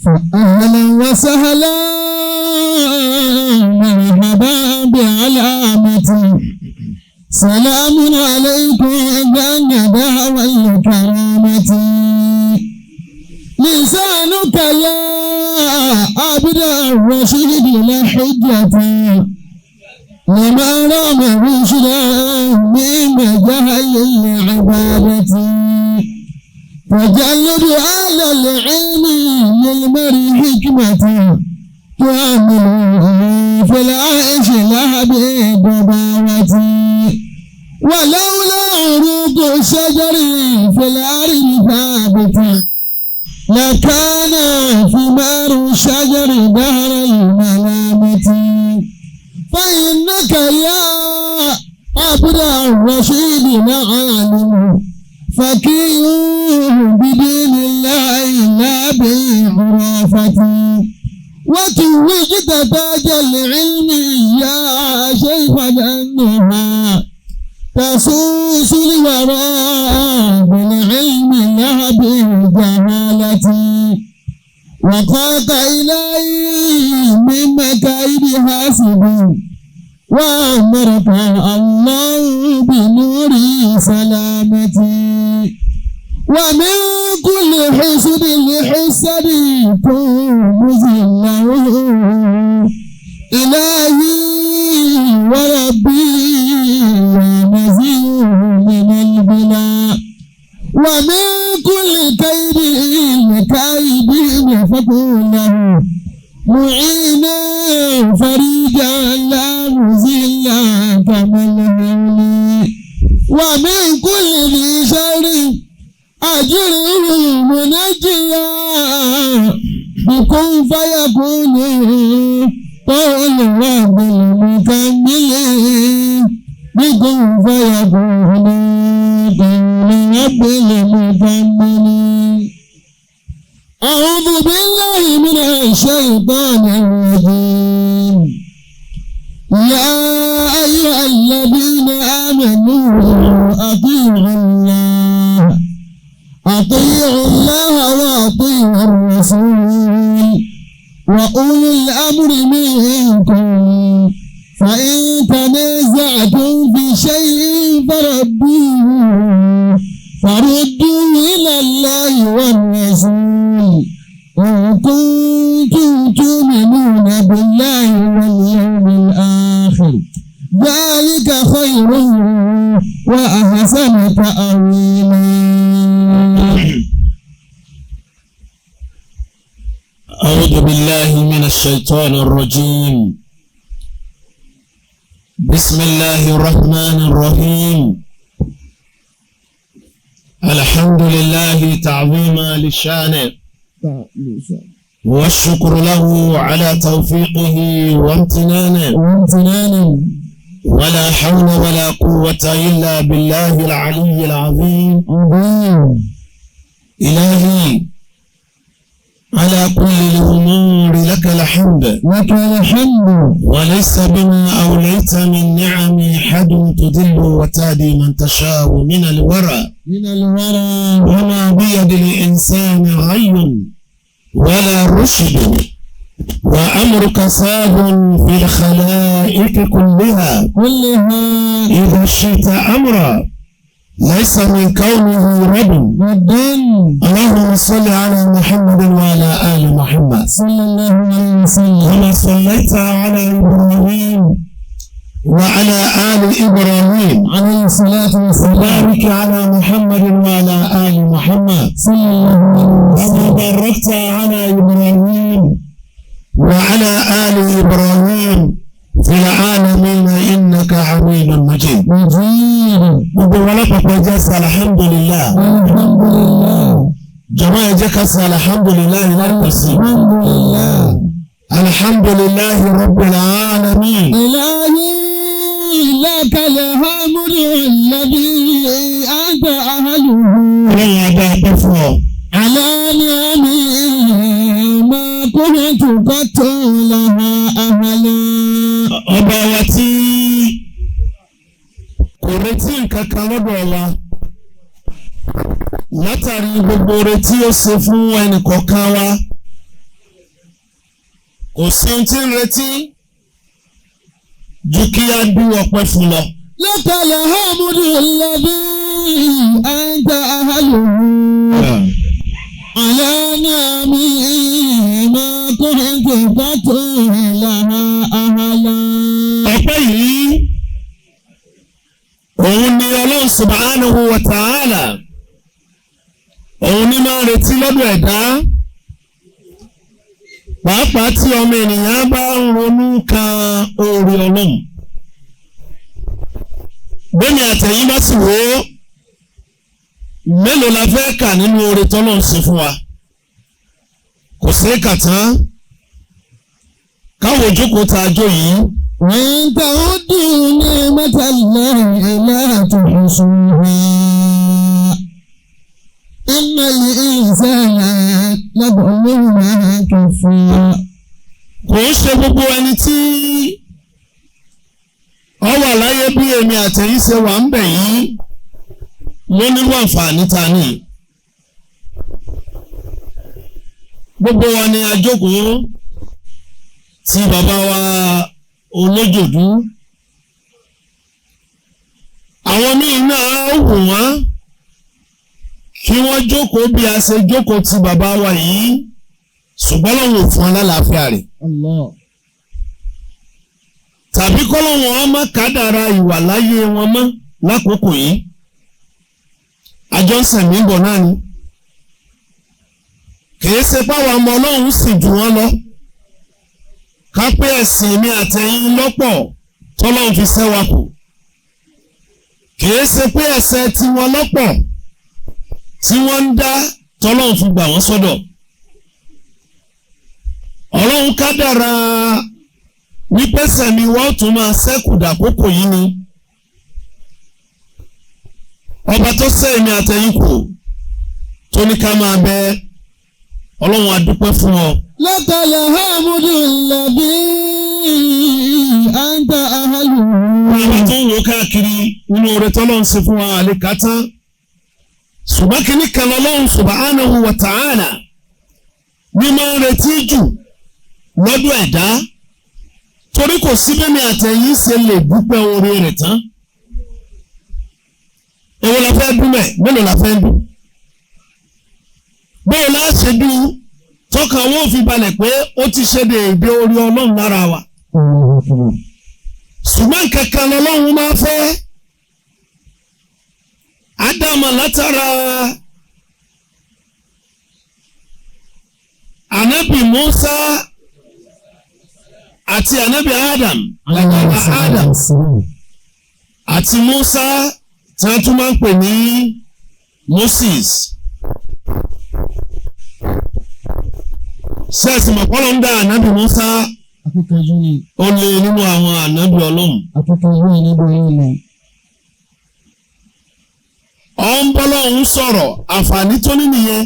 فأهلا وسهلا مرحبا بعلامتي سلام عليكم ذا الندى والكرامة لسانك يا عبد الرشيد لا حجة لما رام رشدا من مجال العبادة تجلد على العلم للمرء حكمة تعمل في العيش لها بدباوة ولولا عروق الشجر في الأرض ثابتة لكان ثمار الشجر دهر الملامة فإنك يا عبد الرشيد لعالم فقيه بدين الله لا بالخرافة وتوجت تاج العلم يا شيخ النهى تسوس الورى بالعلم لا بالجهالة وقاك إلهي من مكائد حاسب وأمرك الله بنور سلامتي ومن كل حسد لحسد كن مذله إلهي وربي يا نزيه من البلاء ومن كل كيد لكيد فكن له معينا فريجا لا مزلا كما الهول ومن كل ذي شر أجره منجيا بكن فيكون قول رب المكمل بكن فيكون قول رب المكمل أعوذ بالله من الشيطان الرجيم يا أيها الذين آمنوا أطيعوا الله أطيعوا الله وأطيعوا الرسول وأولي الأمر منكم فإن تنازعتم في شيء فردوه إلى الله والرسول إن كنتم تؤمنون بالله واليوم الآخر ذلك خير وأحسن تأويلا. أعوذ بالله من الشيطان الرجيم. بسم الله الرحمن الرحيم. الحمد لله تعظيما لشانه والشكر له على توفيقه وامتنانه ولا حول ولا قوة إلا بالله العلي العظيم. إلهي على كل الأمور لك الحمد لك الحمد وليس بما أوليت من نعم حد تدل وتهدي من تشاء من الورى وما بيد الإنسان غي ولا رشد وأمرك صاب في الخلائق كلها إذا شئت أمرا ليس من كونه رب. اللهم صل على محمد وعلى آل محمد صلى الله عليه وسلم كما صليت على إبراهيم وعلى آل إبراهيم عليه الصلاة والسلام وبارك على محمد وعلى آل محمد صلى الله عليه وسلم كما باركت على إبراهيم وعلى آل إبراهيم في العالمين إنك حميد مجيد. Gbogbo wa lápapọ̀ jẹ́ sọ alhamdulillah. Jọ̀mọ́ ẹ jẹ́ ká sọ alhamdulillah lápapọ̀ sí. Alhamdulillah rabbil alamin. Ilahi lakal hamdu alladhi anta ahluhu. Ọlọ́run adá ọpẹ́ fún ọ. Ala ni'ami ma kuntu qattu laha ahla. Ọba wa tí kò retí nǹkan kan lọ́dọ̀ wa látàrí gbogbo oore tí ó ṣe fún ẹnìkọ̀ọ̀kan wa Kò sí ohun tí ń retí ju kí á dú ọpẹ́ fún lọ. لك الحمد الذي أنت أهله على نعمه ما كنت قط لها أهلا. Ọpẹ́ yìí òun ni Ọlọ́run subhanahu wa ta'ala òun ni máa ń retí lọ́dọ̀ ẹ̀dá, pàápàá tí ọmọ ènìyàn bá ń ronú kan oore Ọlọ́run. Bẹ́ẹ̀ni àtẹ̀yìn bá sì wò ó, mélòó la fẹ́ kà nínú oore tọ́lọ́run ṣe fún wa? Kò sí kà tán. Káwọn ojókòó ta ajó yìí. وإن تعدوا نعمة الله لا تحصوها إن الإنسان لظلوم كفار. Kò ń ṣe gbogbo ẹni tí ọ wà láyé bí èmi àtẹ̀yìn ṣe wà ń bẹ̀ yìí ló nírú àǹfààní ta ní. Gbogbo wa ni a jókòó tí bàbá wa olójòdú. Àwọn míì náà wù wọ́n kí wọ́n jókòó bí a ṣe jókòó ti bàbá wa yìí, ṣùgbọ́n lọ́wọ́ ò fún wọn lálàáfíà rẹ̀. Allah. Tàbí kọ́lọ́wọ́n wọn má kádàrá ìwà láyé wọn mọ́ lákòókò yìí. Àjọ ń sẹ̀mí bọ̀ náà ni. Kìí ṣe páwọn ọmọ Ọlọ́run sì jù wọ́n lọ. Ká pé ẹ̀sìn mi àtẹ̀yìn lọ́pọ̀ tọ́lọ́run fi ṣẹ́ wa kù. Kìí ṣe pé ẹ̀ṣẹ̀ tiwọn lọ́pọ̀ tí wọ́n ń dá tọ́lọ́run fi gbà wọ́n sọ́dọ̀. Ọlọ́run kádàrá wípé sẹ̀mí wa ó tún máa ṣẹ́kù dàkókò yìí ni. Ọba tó ṣẹ́ èmi àtẹ̀yìn kù tó ní ká máa bẹ, Ọlọ́run a dúpẹ́ fún ọ. لك الحمد الذي أنت أهله. Bàbá tó ń wo káàkiri nínú oore tọ́lọ́run ṣe fún wa àlè tán. Ṣùgbọ́n kìíní kan lọ́lọ́run subhanahu wa ta'ala ní máa ń retí jù lọ́dọ̀ ẹ̀dá, torí kò sí bẹ́ẹ̀ ni àtẹ̀yìn ṣe lè dúpẹ́ oore rẹ̀ tán. Èwo la fẹ́ dún mẹ́? Mélòó la fẹ́ dún? Bóò la ṣe dún tọkàn wọn ò fi balẹ̀ pé ó ti ṣe déédéé orí Ọlọ́run lára wa. Ṣùgbọ́n kankan lọ́lọ́run máa fẹ́ Ádámà látara Ànábì Mùsá àti Ànábì Adam, Adam àti Mùsá tí wọ́n tún máa ń pè ní Moses. Ṣẹ́ẹ̀sì mọ̀pọ́lọ́ ń dá Ànábì Mùsá Akíkanjú ni. Ó lé nínú àwọn ànábì Ọlọ́run. Akíkanjú ni níbo yóò lọ. Ó ń bọ́lọ́hún sọ̀rọ̀, àǹfààní tó ní nìyẹn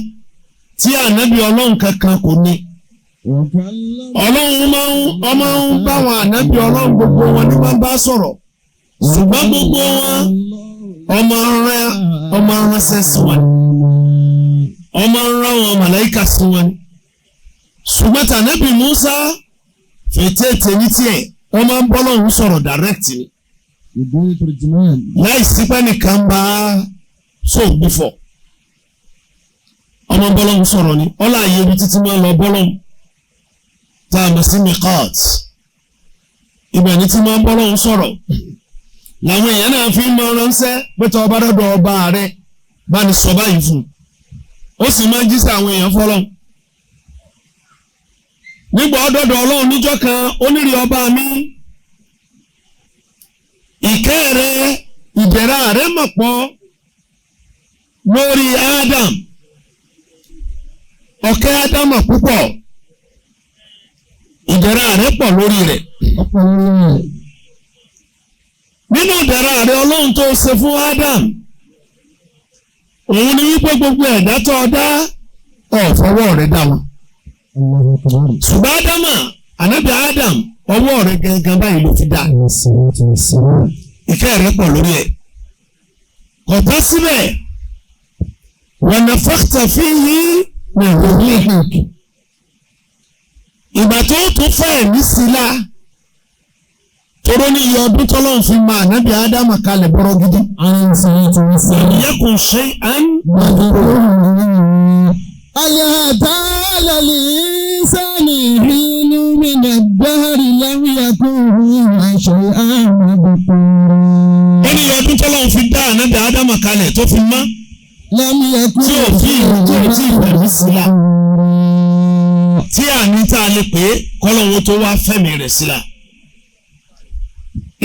tí ànábì Ọlọ́run kankan kò ní. Ọlọ́run máa ń bá àwọn ànábì Ọlọ́run gbogbo wọn ní máa ń bá sọ̀rọ̀, ṣùgbọ́n gbogbo wọn ọmọ ránṣẹ́ sí wọn, ọmọ rán wọn màláíkà sí wọn. Ṣùgbọ́n tànábì Mùsá fètè ní tiẹ̀, wọ́n máa ń bọ́lọ́hún sọ̀rọ̀ direct ni, láì sípẹ́ nìkan bá sóògbúfọ̀. Ọmọ bọ́lọ́hún sọ̀rọ̀ ni ọlá àyè ibi títí máa ń lọ bọ́lọ́hún tá a mọ̀ sí miqat, ibẹ̀ ni tí máa ń bọ́lọ́hún sọ̀rọ̀. Làwọn èèyàn náà fi ń mọ ránṣẹ́ pé tọ́ ọba dọ́dọ̀ ọba rẹ bá ní sọ báyìí fún un, ó sì máa ń jíṣẹ́ àwọn èèyàn fọlọ́hún. Nígbà ọdọọdọ Ọlọ́run níjọ́ kan, onírì ọba mi, ìkẹ́ rẹ ìdẹ̀ra rẹ mọ̀ pọ̀ lórí Adam, ọ̀kẹ́ Ádámù púpọ̀, ìdẹ̀ra rẹ pọ̀ lórí rẹ̀. Nínú ìdẹ̀ra rẹ Ọlọ́run tó ṣe fún Adam, òun ni wípé gbogbo ẹ̀dá tó dá ọ̀fọwọ́ rẹ dá wọn. Ṣùgbọ́n Ádámà, ànábì Adam, ọwọ́ rẹ̀ gangan báyìí ló fi dá. Ìkẹ́ rẹ̀ pọ̀ lórí ẹ̀. Kò tán síbẹ̀, wa nafakhta fihi min ruhik. Ìgbà tó tún fẹ́ ẹ̀mí sí la toró ní iye ọdún tọ́lọ́run fi máa nábì Ádámà kalẹ̀ bọ́rọ̀ gidi. عليه الصلاة والسلام. Yẹ́kùn ṣe án. هل أتى على الإنسان حين من الدهر لم يكن شيئا مذكورا. Ó ní iye ọdún tọ́lọ́run fi dá ànábì Ádámà kalẹ̀ tó fi mọ́ لم يكن tí ò tí fẹ̀mí sí la. Tí àní tá a lè pè é kọ́lọ́hún tó wá fẹ̀mí rẹ̀ sí la.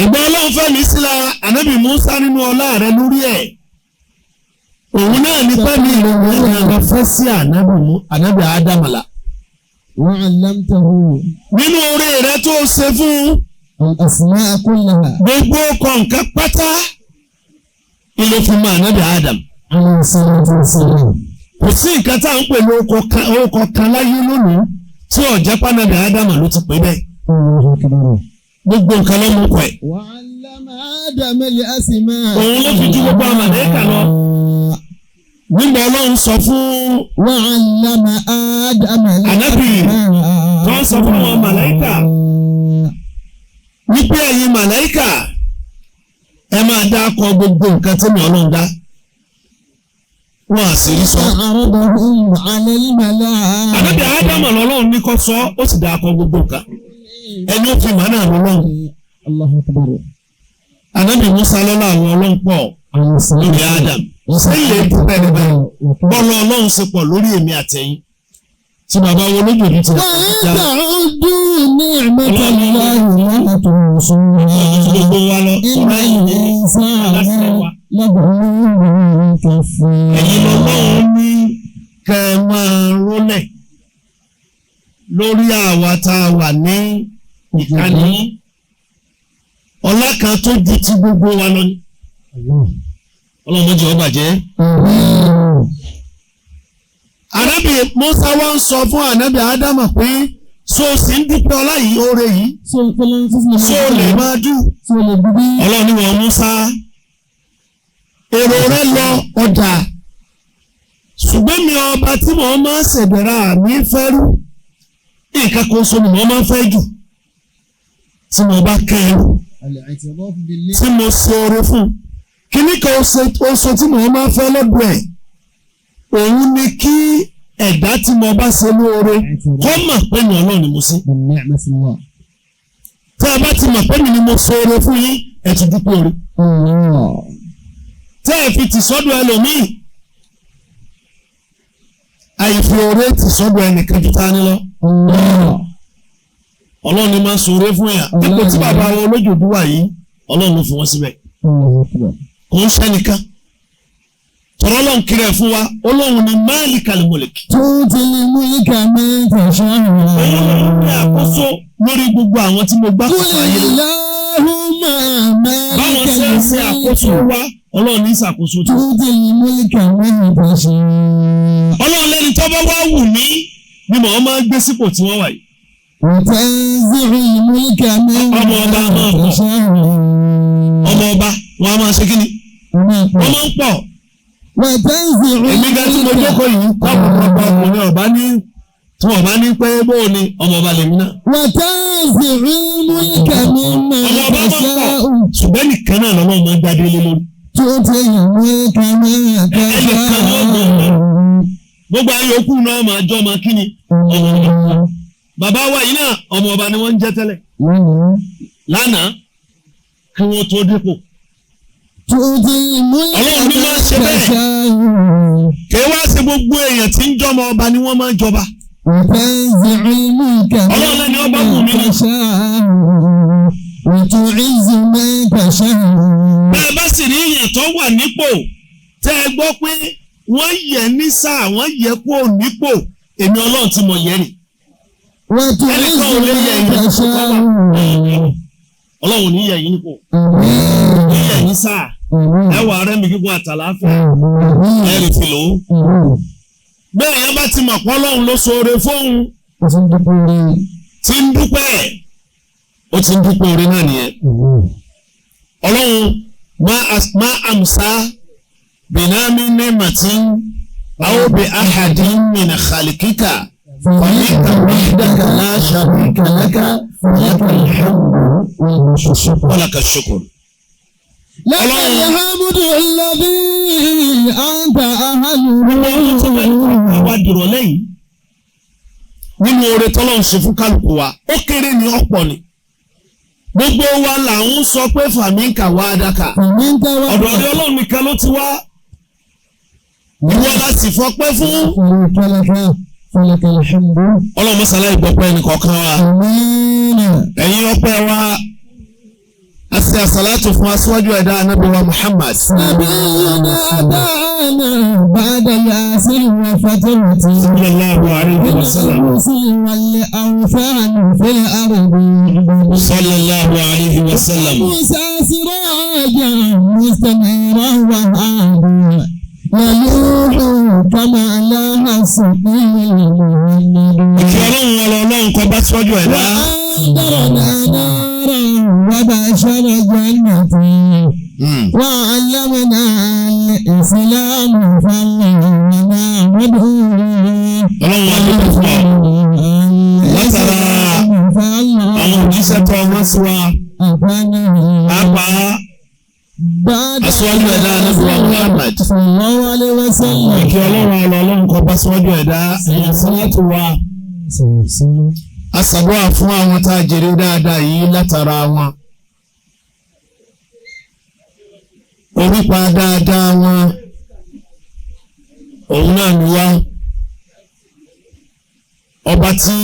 Ìgbà Ọlọ́run fẹ̀mí sí la ànábì Musa nínú ọlá rẹ̀ lórí ẹ̀. Òun náà ní fẹ́mi ìrìn àjò fẹ́ sí ànábì Ádámà la. وعلمته Nínú oore rẹ̀ tó ṣe fún الأسماء كلها. gbogbo kọ̀ǹkan pátá ilé fún mọ́ ànábì Ádámù. عليه الصلاة والسلام. Kò sí nǹkan tá à ń pè ní orúkọ kan láyé lónìí tí ọ̀jẹ̀ pánábì Ádámù ló ti pè bẹ́ẹ̀. الله أكبر. Gbogbo nǹkan ló mú kọ ẹ̀. وعلم آدم الأسماء. Òun ló fi ju gbogbo àwọn màláíkà lọ. Nígbà Ọlọ́run sọ fún وعلم آدم Ànábì الأسماء. tó ń sọ fún àwọn màláíkà wípé ẹ̀yin màláíkà ẹ máa dákọ gbogbo nǹkan tí mi Ọlọ́run dá. Wọ́n á sì rí sọ. عرضهم على الملائكة. Ànábì Ádámù lọ́lọ́run ní kó sọ ó sì dákọ gbogbo nǹkan. Ẹni ó fi màá náà lọ́lọ́run. الله أكبر. Ànábì Musa lọ́lá àwọn Ọlọ́run pọ̀ عليه الصلاة lórí Ádámù. Sẹ́yìn èdúpẹ́ ní báyìí. Bọ́lá Ọlọ́run ṣe pọ̀ lórí èmi àtẹ̀yìn. Tí bàbá wo lójú òní ti rẹ̀ وإن kọjá. تعدوا نعمة الله لا تحصوها. Gbogbo wa lọ. إن الإنسان لظلوم كفار. Ẹ̀yin lọ́lọ́run ní kẹ́ ẹ máa rólẹ̀ lórí àwa tá a wà ní ìkànnì. Ọlá kan tó ju ti gbogbo wa lọ ni. Ọlọ́run mọ́jọ́ ó bàjẹ́. آمين. Ànábì Musa wá ń sọ fún Ànábì Ádámà pé so sì ń dúpẹ́ ọlá yìí oore yìí so lè máa dùn. Ọlọ́run ní wọn Musa èrò rẹ lọ ọjà ṣùgbọ́n mi ọba tí mò ń máa ń ṣèdẹ̀ra mi fẹ́rú nǹkan kan so ni mò ń máa ń fẹ́ jù tí mo bá kẹ́ ẹrú tí mo ṣe oore fún kíní kan oṣù tí mò ń máa ń fẹ́ lọ́dọ̀ ẹ̀ òun ni kí ẹ̀dá tí mo bá ṣe lóore kó mọ̀ pé mi Ọlọ́run ni mo ṣe. بالنعمة الله. Tí a bá ti mọ̀ pé mi ni mo ṣe oore fún yín ẹ ti dúpẹ́ oore. الله. Tẹ́ ẹ fi tì sọ́dọ̀ ẹlòmíì àìfi oore tì sọ́dọ̀ ẹnìkan ju ta ni lọ. الله. Ọlọ́run ni máa ń ṣoore fún yà dípò tí bàbá wọn olójòdú wà yìí Ọlọ́run ló fi wọ́n síbẹ̀ الله أكبر. kò ń ṣẹ́nìkan tọ́lọ́ lọ́n kiri ẹ̀ fún wa Ọlọ́run ni Máàlíkal Múlíkì. تؤتي الملك من تشاء. Òun ló ń ní àkóso lórí gbogbo àwọn tí mo gbá قل kóso ayé lọ. اللهم Báwọn مالك ṣe ń ṣe àkóso الملك wa Ọlọ́run ní ìṣàkóso tó. تؤتي الملك من تشاء. Ọlọ́run lẹ́ni tó bá wá wù mí ni mò ń máa gbé sípò tí wọ́n wà yìí. وتنزع الملك Ọmọ ọba máa ممن pọ̀. تشاء. Ọmọ ọba wọn a máa ṣe kí ni? Wọ́n máa ń pọ̀. وتنزع Èmi gan tí mo الملك jókòó yìí tọ́pọ̀lọpọ̀ ọkùnrin ọba ní tí wọ́n bá ní pé bóò ni ọmọ ọba lèmi náà. وتنزع الملك ممن Ọmọ ọba máa ń pọ̀. تشاء. Ṣùgbọ́n nìkan náà lọ́nà máa ń gbadé lé lórí. تؤتي الملك من Ẹnìkan ni ó gbọ́ تشاء. Gbogbo ayé òkú náà máa jọ́ máa kí ni? Ọmọ ọba. Bàbá wa yìí náà ọmọ ọba ni wọ́n ń jẹ́ tẹ́lẹ̀. Lánàá kí wọ́n tó dípò. تؤتي الملك Ọlọ́run ní máa ń ṣe من bẹ́ẹ̀. تشاء. Kì í wá sí gbogbo èèyàn tí ń jọmọ ọba ni wọ́n máa ń jọba. وتنزع الملك Ọlọ́run lẹ́ni ọba wù mí ممن ni. تشاء. وتعز من تشاء. Bẹ́ẹ̀ bá sì rí èèyàn tó wà nípò tẹ́ ẹ gbọ́ pé wọ́n yẹ ní sáà wọ́n yẹ kúrò nípò èmi Ọlọ́run tí mo yẹ rè. وتعز Ẹnìkan ò lè yẹ من èèyàn tó تشاء. wà. Ọlọ́run ò ní yẹ yín nípò. Ní yẹ yín sáà. Ẹ wà rẹ́mi gígùn àtàlàáfíà. Ẹ lè fi lò ó. Bẹ́ẹ̀ yẹn bá ti mọ̀ pé Ọlọ́run ló ṣoore fóun tí ń dúpẹ́ ó ti ń dúpẹ́ oore náà nìyẹn. Ọlọ́run má àmsá bìnnámi ní màtí aw bi ahadin min khalikika فمنك وحدك لا شريك لك لك الحمد والشكر. ولك الشكر. لك الحمد الذي أنت أهله. Àwa dìrọ̀ lẹ́yìn nínú oore tọ́lọ́run ṣe fún kálukú wa, ó kéré ní ọ̀pọ̀ ni. Gbogbo wa là ń sọ pé fàmíǹkà wá dáka. فمنك Ọ̀dọ̀ وحدك ọ̀dọ̀ Ọlọ́run nìkan ló ti wá. Ìwọ la sì fọpẹ́ fún. شريك لك فلك الحمد. Ọlọ́run mọ́sálá ìgbọ́pẹ́ ẹnìkọ̀ọ̀kan wa. آمين. Ẹ̀yin ọpẹ́ wa, a ṣe àsàlátù fún aṣíwájú ẹ̀dá Ànábì wa Muhammad. نبينا أتانا بعد ياسر وفترة Sallallahu alayhi wa sallam. والأوثان في الأرض Sallallahu alayhi wa sallam. موسى سراجا مستنيرا وهادي يلوح كما لا السبيل المهند. Ìkí Ọlọ́run ọlọ́ Ọlọ́run kó bá síwájú ẹ̀dá. وأنذرنا نارا وبشر جنة وعلمنا الإسلام فالله نعبده. Ọlọ́run wa dúpẹ́ fún ọ. Látara àwọn òjíṣẹ́ tó ọmọ sí wa, pàápàá aṣíwájú ẹ̀dá Ànábì wa Muhammad. Sallallahu alaihi wasallam. Ìkí Ọlọ́run ọlọ́ Ọlọ́run kó bá síwájú ẹ̀dá. Ẹ̀yà sọ́láàtù wa. A ṣàdúrà fún àwọn tá a jèrè dáadáa yìí látara wọn. Orípa dáadáa wọn, òun náà ni wá. Ọba tí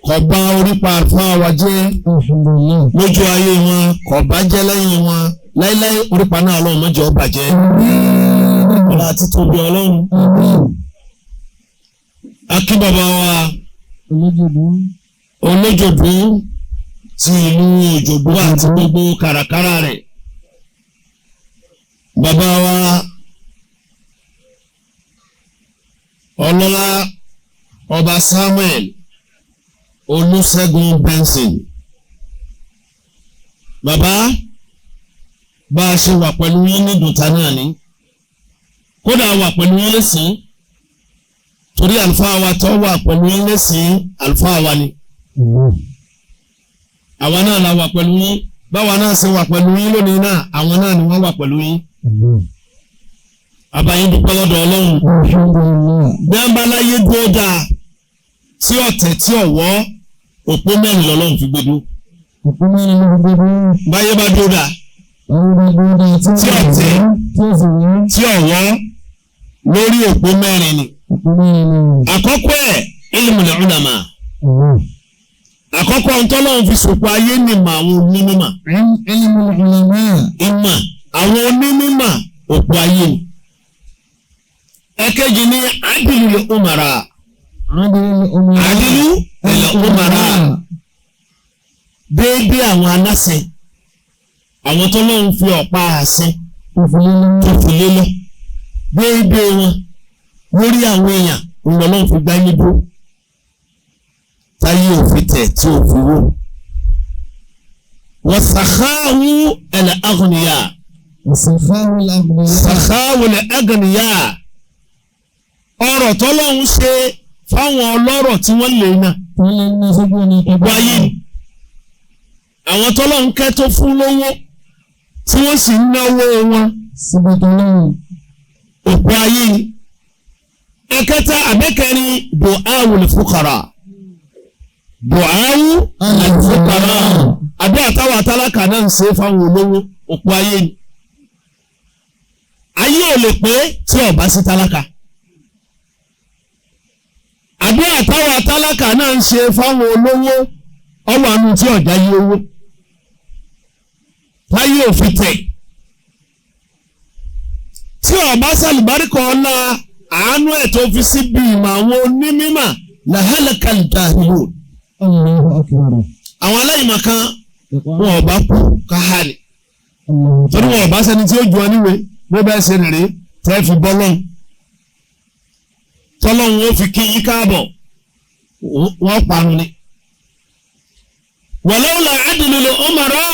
kò bà orípa àlùfáà wa jẹ́ Alhamdulillah. lójú ayé wọn, kò bá jẹ́ lẹ́yìn wọn láíláí, orípa náà Ọlọ́run má jẹ́ ó bàjẹ́. Ọlá àti tóbi Ọlọ́run. Akí bàbá wa Olójòdú ti ìlú Òjòdú àti gbogbo kàràkàrà rẹ̀. Bàbá wa ọlọ́lá ọba Samuel Olúṣẹ́gun Benson. Bàbá, bá a ṣe wà pẹ̀lú yín ní ìdùntà náà ni. Kódà wà pẹ̀lú yín lẹ́sìn. Torí àlùfáà wa tó wà pẹ̀lú yín lẹ́sìn, àlùfáà wa ni. Àwa náà la wà pẹ̀lú yín. Báwa náà ṣe wà pẹ̀lú yín lónìí náà, àwọn náà ni wọ́n wà pẹ̀lú yín. Àbáyé dúpẹ́ lọ́dọ̀ Ọlọ́run. Alhamdulillah. Bí wọ́n bá láyé dúró dáa, tí ọ̀tẹ̀ tí ọ̀wọ́, òpó mẹ́rin lọ́lọ́run fi gbé dúró. Òpó mẹ́rin ló fi gbé dúró. Báyé bá dúró dáa, Àwọn bá dúró dáa tí tí ọ̀tẹ̀ tí ó sì wọ́n. tí ọ̀wọ́, lórí òpó mẹ́rin ni. Òpó mẹ́rin ni. Àkọ́kọ́ ẹ̀, ilmul ulama. Àkọ́kọ́ ntọ́lọ́run fi sòpò ayé ni mà àwọn onímọ̀. Ilmul ulama. Ìmọ̀ àwọn onímọ̀, òpó ayé ni. Ẹ̀kejì ni adilul umara. Adilul umara. Adilul umara. Déédéé àwọn aláṣẹ, àwọn tọ́lọ́run fi ọ̀pá àṣẹ tó fi lé lọ. Déédéé wọn lórí àwọn èèyàn ńlọlọ́run fi gbáyé dúró. Táyé òfin tẹ̀ tí òfin wó. Wọ́n sàkáwù ẹ̀lẹ́ agùnìyà. Sàkáwù al-aghniya. Sàkáwù ẹ̀lẹ́ agùnìyà. Ọ̀rọ̀ tọ́lọ́run ṣe fáwọn ọlọ́rọ̀ tí wọ́n lè nà. Tọ́lá ń ná sójú ọ̀nà tó bá. Wáyé ni. Àwọn tọ́lọ́run kẹ́ tó fún lówó tí wọ́n sì ń náwó wọn. Síbi tọ́lọ́run. Òkú ayé ni. Ẹ̀kẹta àbẹ́kẹrin, du'aul fuqara. Du'aul fuqara. Àbí àtàwọn àtàlákà náà ń ṣe fáwọn olówó, òkú ayé ni. Ayé ò lè pé tí ó bá sí tálákà. Àbí àtàwọn àtàlákà náà ń ṣe fáwọn olówó, ọwọ́ àánú tí ọ̀já yí owó. Táyé òfin tẹ̀. Tí ó bá sàlùbáríkọ̀ ọ̀la àánú ẹ̀ tó fi síbi ìmọ̀ àwọn onímọ̀, làhálàkàlì jahilun. Allahu akbar. Àwọn aláìmọ̀ kan wọn ò bá kú káhálì. Allahu Torí wọn ò bá sẹ́ni tí ó ju ọ níwèé bó bẹ́ẹ̀ ṣe rèrè tẹ́ fi bọ́ lọ́hùn. Tọ́lọ́hùn ó fi kí yín káàbọ̀, wọ́n parun ni. Walawla adlul umara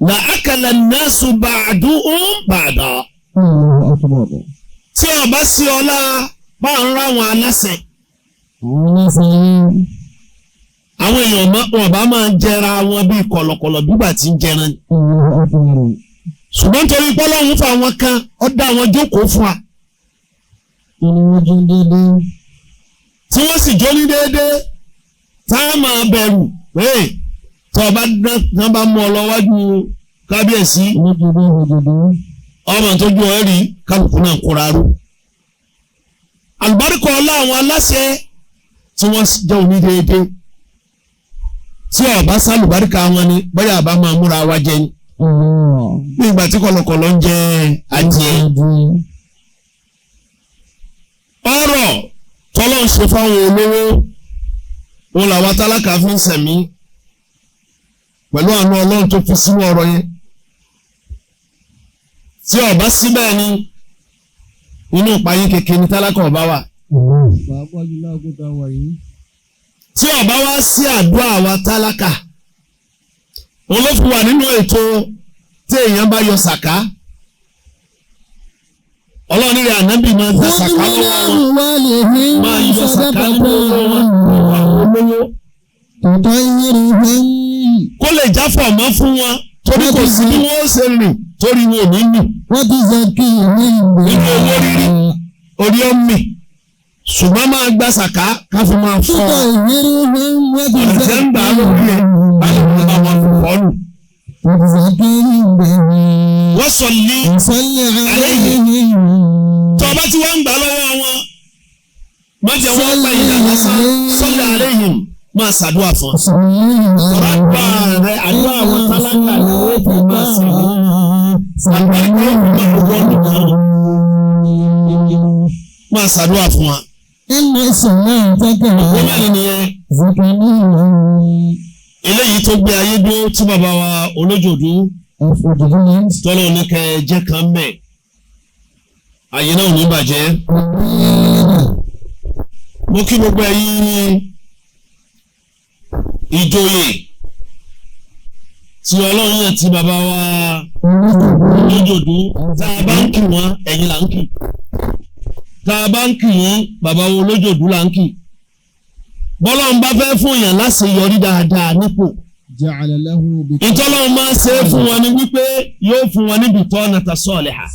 la akala an-nasu ba'duhum ba'da. Allahu akbar. Tí ó bá sí ọlá bá ń ráwọn aláṣẹ Àwọn èèyàn wọn bá máa ń jẹra wọn bíi kọ̀lọ̀kọ̀lọ̀ bígbà tí ń jẹran ni. Ṣùgbọ́n torí pọ́lọ́hún fún àwọn kan, ó dá wọn jókòó fún wa, tí wọ́n sì jó ní déédéé, tá a máa bẹ̀rù pé tí ọba dán bá mú ọ lọ wájú kábíyèsí, ọmọ tó ju ọ rí, kálukú náà kóra ró. Àlùbáríkọ ọlá àwọn aláṣẹ tí wọ́n jẹ́ òní déédéé, tí ọba sálùbáríkà wọn ni bóyá àbá máa múra wa jẹ ni ní ìgbà tí kọ̀lọ̀kọ̀lọ̀ ń jẹ adìẹ. Ọ̀rọ̀ tọ́lọ́ ń ṣe fáwọn olówó òun làwọn tálákà fi ń sẹ̀mí pẹ̀lú àánú Ọlọ́run tó fi sínú ọ̀rọ̀ yẹn. Tí ọba síbẹ̀ ni inú ìpayín kékeré ní tálákà ọba wà. Tí ọba wá sí àdúrà wa tálákà, òun ló fi wà nínú ètò tí èèyàn bá yọ sàká. Ọlọ́run rẹ̀ ànábì máa ń gba sàká lọ́wọ́ wọn, máa yọ sàká lọ́wọ́ wọn olówó kó lè jáfọ̀ mọ́ fún wọn, torí kò sí bí wọ́n ṣe rìn torí wọn ò ní mì nínú owó rírí orí ó mì, ṣùgbọ́n máa gba sàká ká fi máa fọ́ ọ̀nà tí ń gbà lórí ẹ̀ báyìí wọ́n bá wọn fọ́ nù. Wọ́n sọ ní àlẹ́ yìí tí ọba tí wọ́n ń gbà lọ́wọ́ wọn, má jẹ́ wọ́n gba ìdá lásán. Sọ́lá àlẹ́ yìí, máa ṣàdúrà fún ọ. Ọ̀rọ̀ àdúrà rẹ, àdúrà àwọn tálákà ni ó fi máa sàmì. Àdúrà yóò fi máa wọ́n nìkan. Máa ṣàdúrà fún wa. Òpó mẹ́rin nìyẹn. Eléyìí tó gbé ayé dúró tí bàbá wa olójòdú tọ́lọ́ oníkẹ́ jẹ́ kan mẹ́. Àyè náà ò ní bàjẹ́. Mo kí gbogbo ẹ̀yin ìjòyè tí Ọlọ́run yàn tí bàbá wa lójòdú. Tá a bá ń kì wọ́n, ẹ̀yin là ń kì. Tá a bá ń kì wọ́n, bàbá wa olójòdú là ń kì. Bọ́lọ́run bá fẹ́ fún yàn láṣeyọrí dáadáa nípò, ìtọ́lọ́run máa ń ṣe é fún wọn ni wípé yóò fún wọn níbi tọ́ nàta sọ́ọ̀lẹ̀ hà,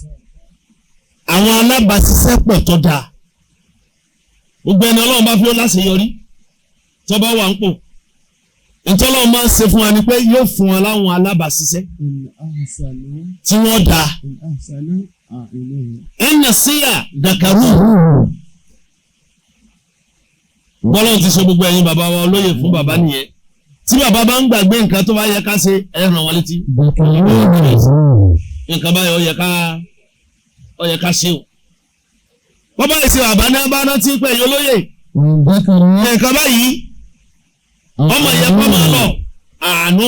àwọn alábàáṣiṣẹ́pọ̀ tó dáa. Gbogbo ẹni Ọlọ́run bá fi ó láṣeyọrí tó bá wà ń pò, ìtọ́lọ́run máa ń ṣe fún wa ni pé yóò fún wọn láwọn alábàáṣiṣẹ́ tí wọ́n dáa. Ẹ̀yàn síyà dàkàrú. Bọ́lọ́run ti ṣe gbogbo ẹ̀yin bàbá wa olóyè fún bàbá nìyẹn. Tí bàbá bá ń gbàgbé nǹkan tó bá yẹ ká ṣe, ẹ ràn wọ́n létí. Nǹkan báyìí ó yẹ ká ṣe o. Bọ́bá yìí ṣe bàbá ní abá rántí pé ẹ̀yin olóyè, nǹkan báyìí ọmọ yẹn kọ́ máa lọ àánú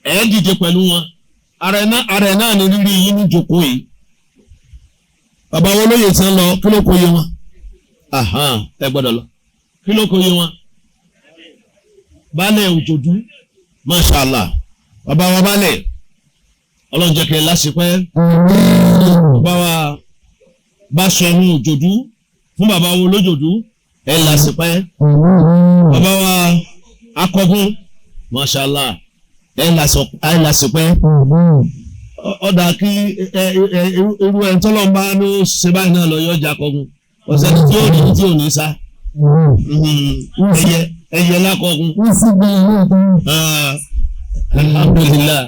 ẹ̀ dìde pẹ̀lú wọn. Ara ẹ̀ náà ni rírí yín ní ìjókòó yìí. Bàbá wọn olóyè ti ń lọ, kí ló kó yé wọn? Ẹ gbọ́dọ̀ lọ. Kí ló kó yé wọn? Baálẹ̀ Òjòdú, mashallah, bàbá wa baálẹ̀, Ọlọ́run jẹ́ kẹ́ ẹ láṣepẹ́. Bàbá wa Báṣọ̀run Òjòdú fún bàbá wo lójòdú, ẹ láṣepẹ́. Bàbá wa Akọgun, mashallah, ẹ láṣepẹ́. Ọ̀dà kí irú ẹ̀ tọ́lọ́ bá ló ṣe báyìí náà lọ yọjà Akọgun, ọ̀sẹ̀ tí ò ní tí ò ní sá ẹyẹ lákọ̀ọ́gùn. Alhamdulillah.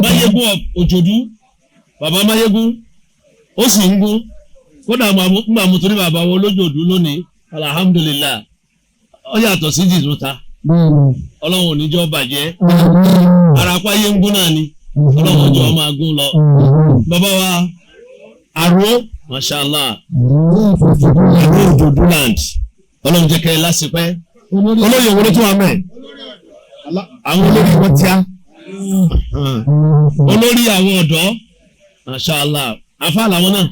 Máyégún Òjòdú, bàbá Máyégún ó sì ń gún kódà nígbà mo torí bàbá wo lójòdú lónìí, alhamdulillah, ó yàtọ̀ sí jìtúta. Ọlọ́run ò ní jọ́ bàjẹ́. Ara páyé ń gún náà ni, Ọlọ́run ọjọ́ máa gún lọ. Bàbá wa Àró, mashallah, Àró Òjòdú land, Ọlọ́run jẹ́ kẹ́ ẹ lásìpẹ́. Olóyè wo ló tún wà mẹ́? Àwọn olórí wọn tíá, olórí àwọn ọ̀dọ́, mashallah, afa làwọn náà,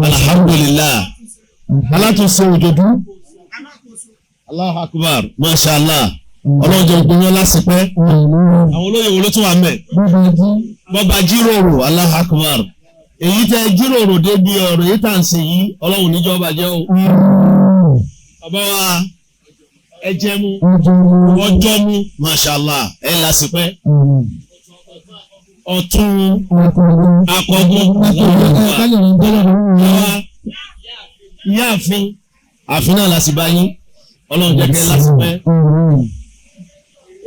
alhamdulillah, alátúnṣe Òjòdú, Allahu akbar, mashallah, Ọlọ́run jẹ́ òpin wọn lásìpẹ́. Àwọn olóyè wo ló tún wà mẹ́? Bọ́ba jíròrò, Allahu akbar, Èyí tẹ́ jíròrò débi ọ̀rọ̀ yìí tà ń ṣe yìí, Ọlọ́run níjọ́ bàjẹ́ o. Bàbá wa ẹ jẹ́ mu, ọjọ́ mu, mashallah, ẹ lásìpẹ́. Ọ̀tún akọgun ìyáàfin àfin náà láti bá yín, Ọlọ́run jẹ́ kẹ́ lásìpẹ́.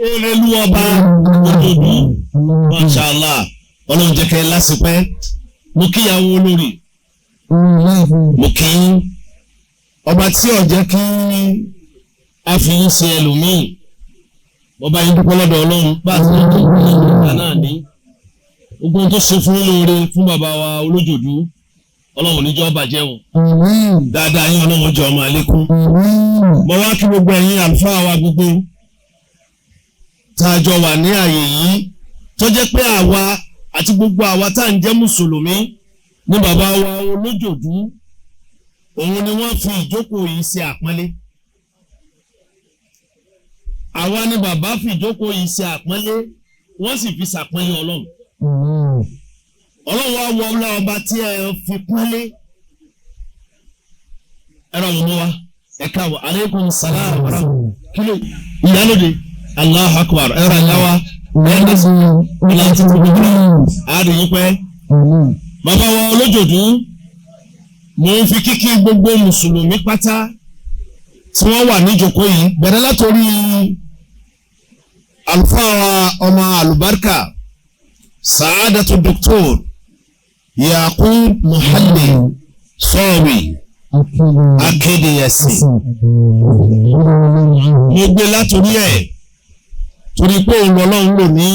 Erelu ọba Òjòdú, mashallah, Ọlọ́run jẹ́ kẹ́ lásìpẹ́. Mo kíyàwó olórí, mo kí ọba tí ó jẹ́ kí a fi yín ṣe ẹlòmíì, bọ́ba yín dúpẹ́ lọ́dọ̀ Ọlọ́run bá a ti ń tó ìgbà náà ní gbogbo tó ṣe fún lóore fún bàbá wa Olójòdú, Ọlọ́run níjọ́ bàjẹ́ o, dáadáa yín Ọlọ́run jọ ọmọ àlékún. Mo wá kí gbogbo ẹ̀yin àlùfáà wa gbogbo tá a jọ wà ní àyè yìí, tó jẹ́ pé àwa àti gbogbo àwa tá à ń jẹ́ mùsùlùmí ní bàbá wa Olójòdú, òun ni wọ́n fi ìjókòó yìí ṣe àpọ́nlé. Àwa ni bàbá fi ìjókòó yìí ṣe àpọ́nlé, wọ́n sì fi ṣàpọ́nlé Ọlọ́run. Ọlọ́run wa wọ ọlá ọba tí ẹ fi pọ́nlé. Ẹ rà wọ́n mọ́ wa, ẹ káàbọ̀, aleykum salaam kí ló ìyálòde, Allahu akbar, ẹ rà yá wa. Bàbá wa Olójòdú, mo ń fi kíkí gbogbo mùsùlùmí pátá tí wọ́n wà níjókòó yìí, bẹ̀rẹ̀ látòrí àlùfáà ọmọ àlùbáríkà Sa'adatu Doctor Yakub Muhalli Sọ́ọ̀wì Akéde ẹ̀sìn. Mo gbé látòrí ẹ̀ torí pé òun lọ́lọ́run lò ní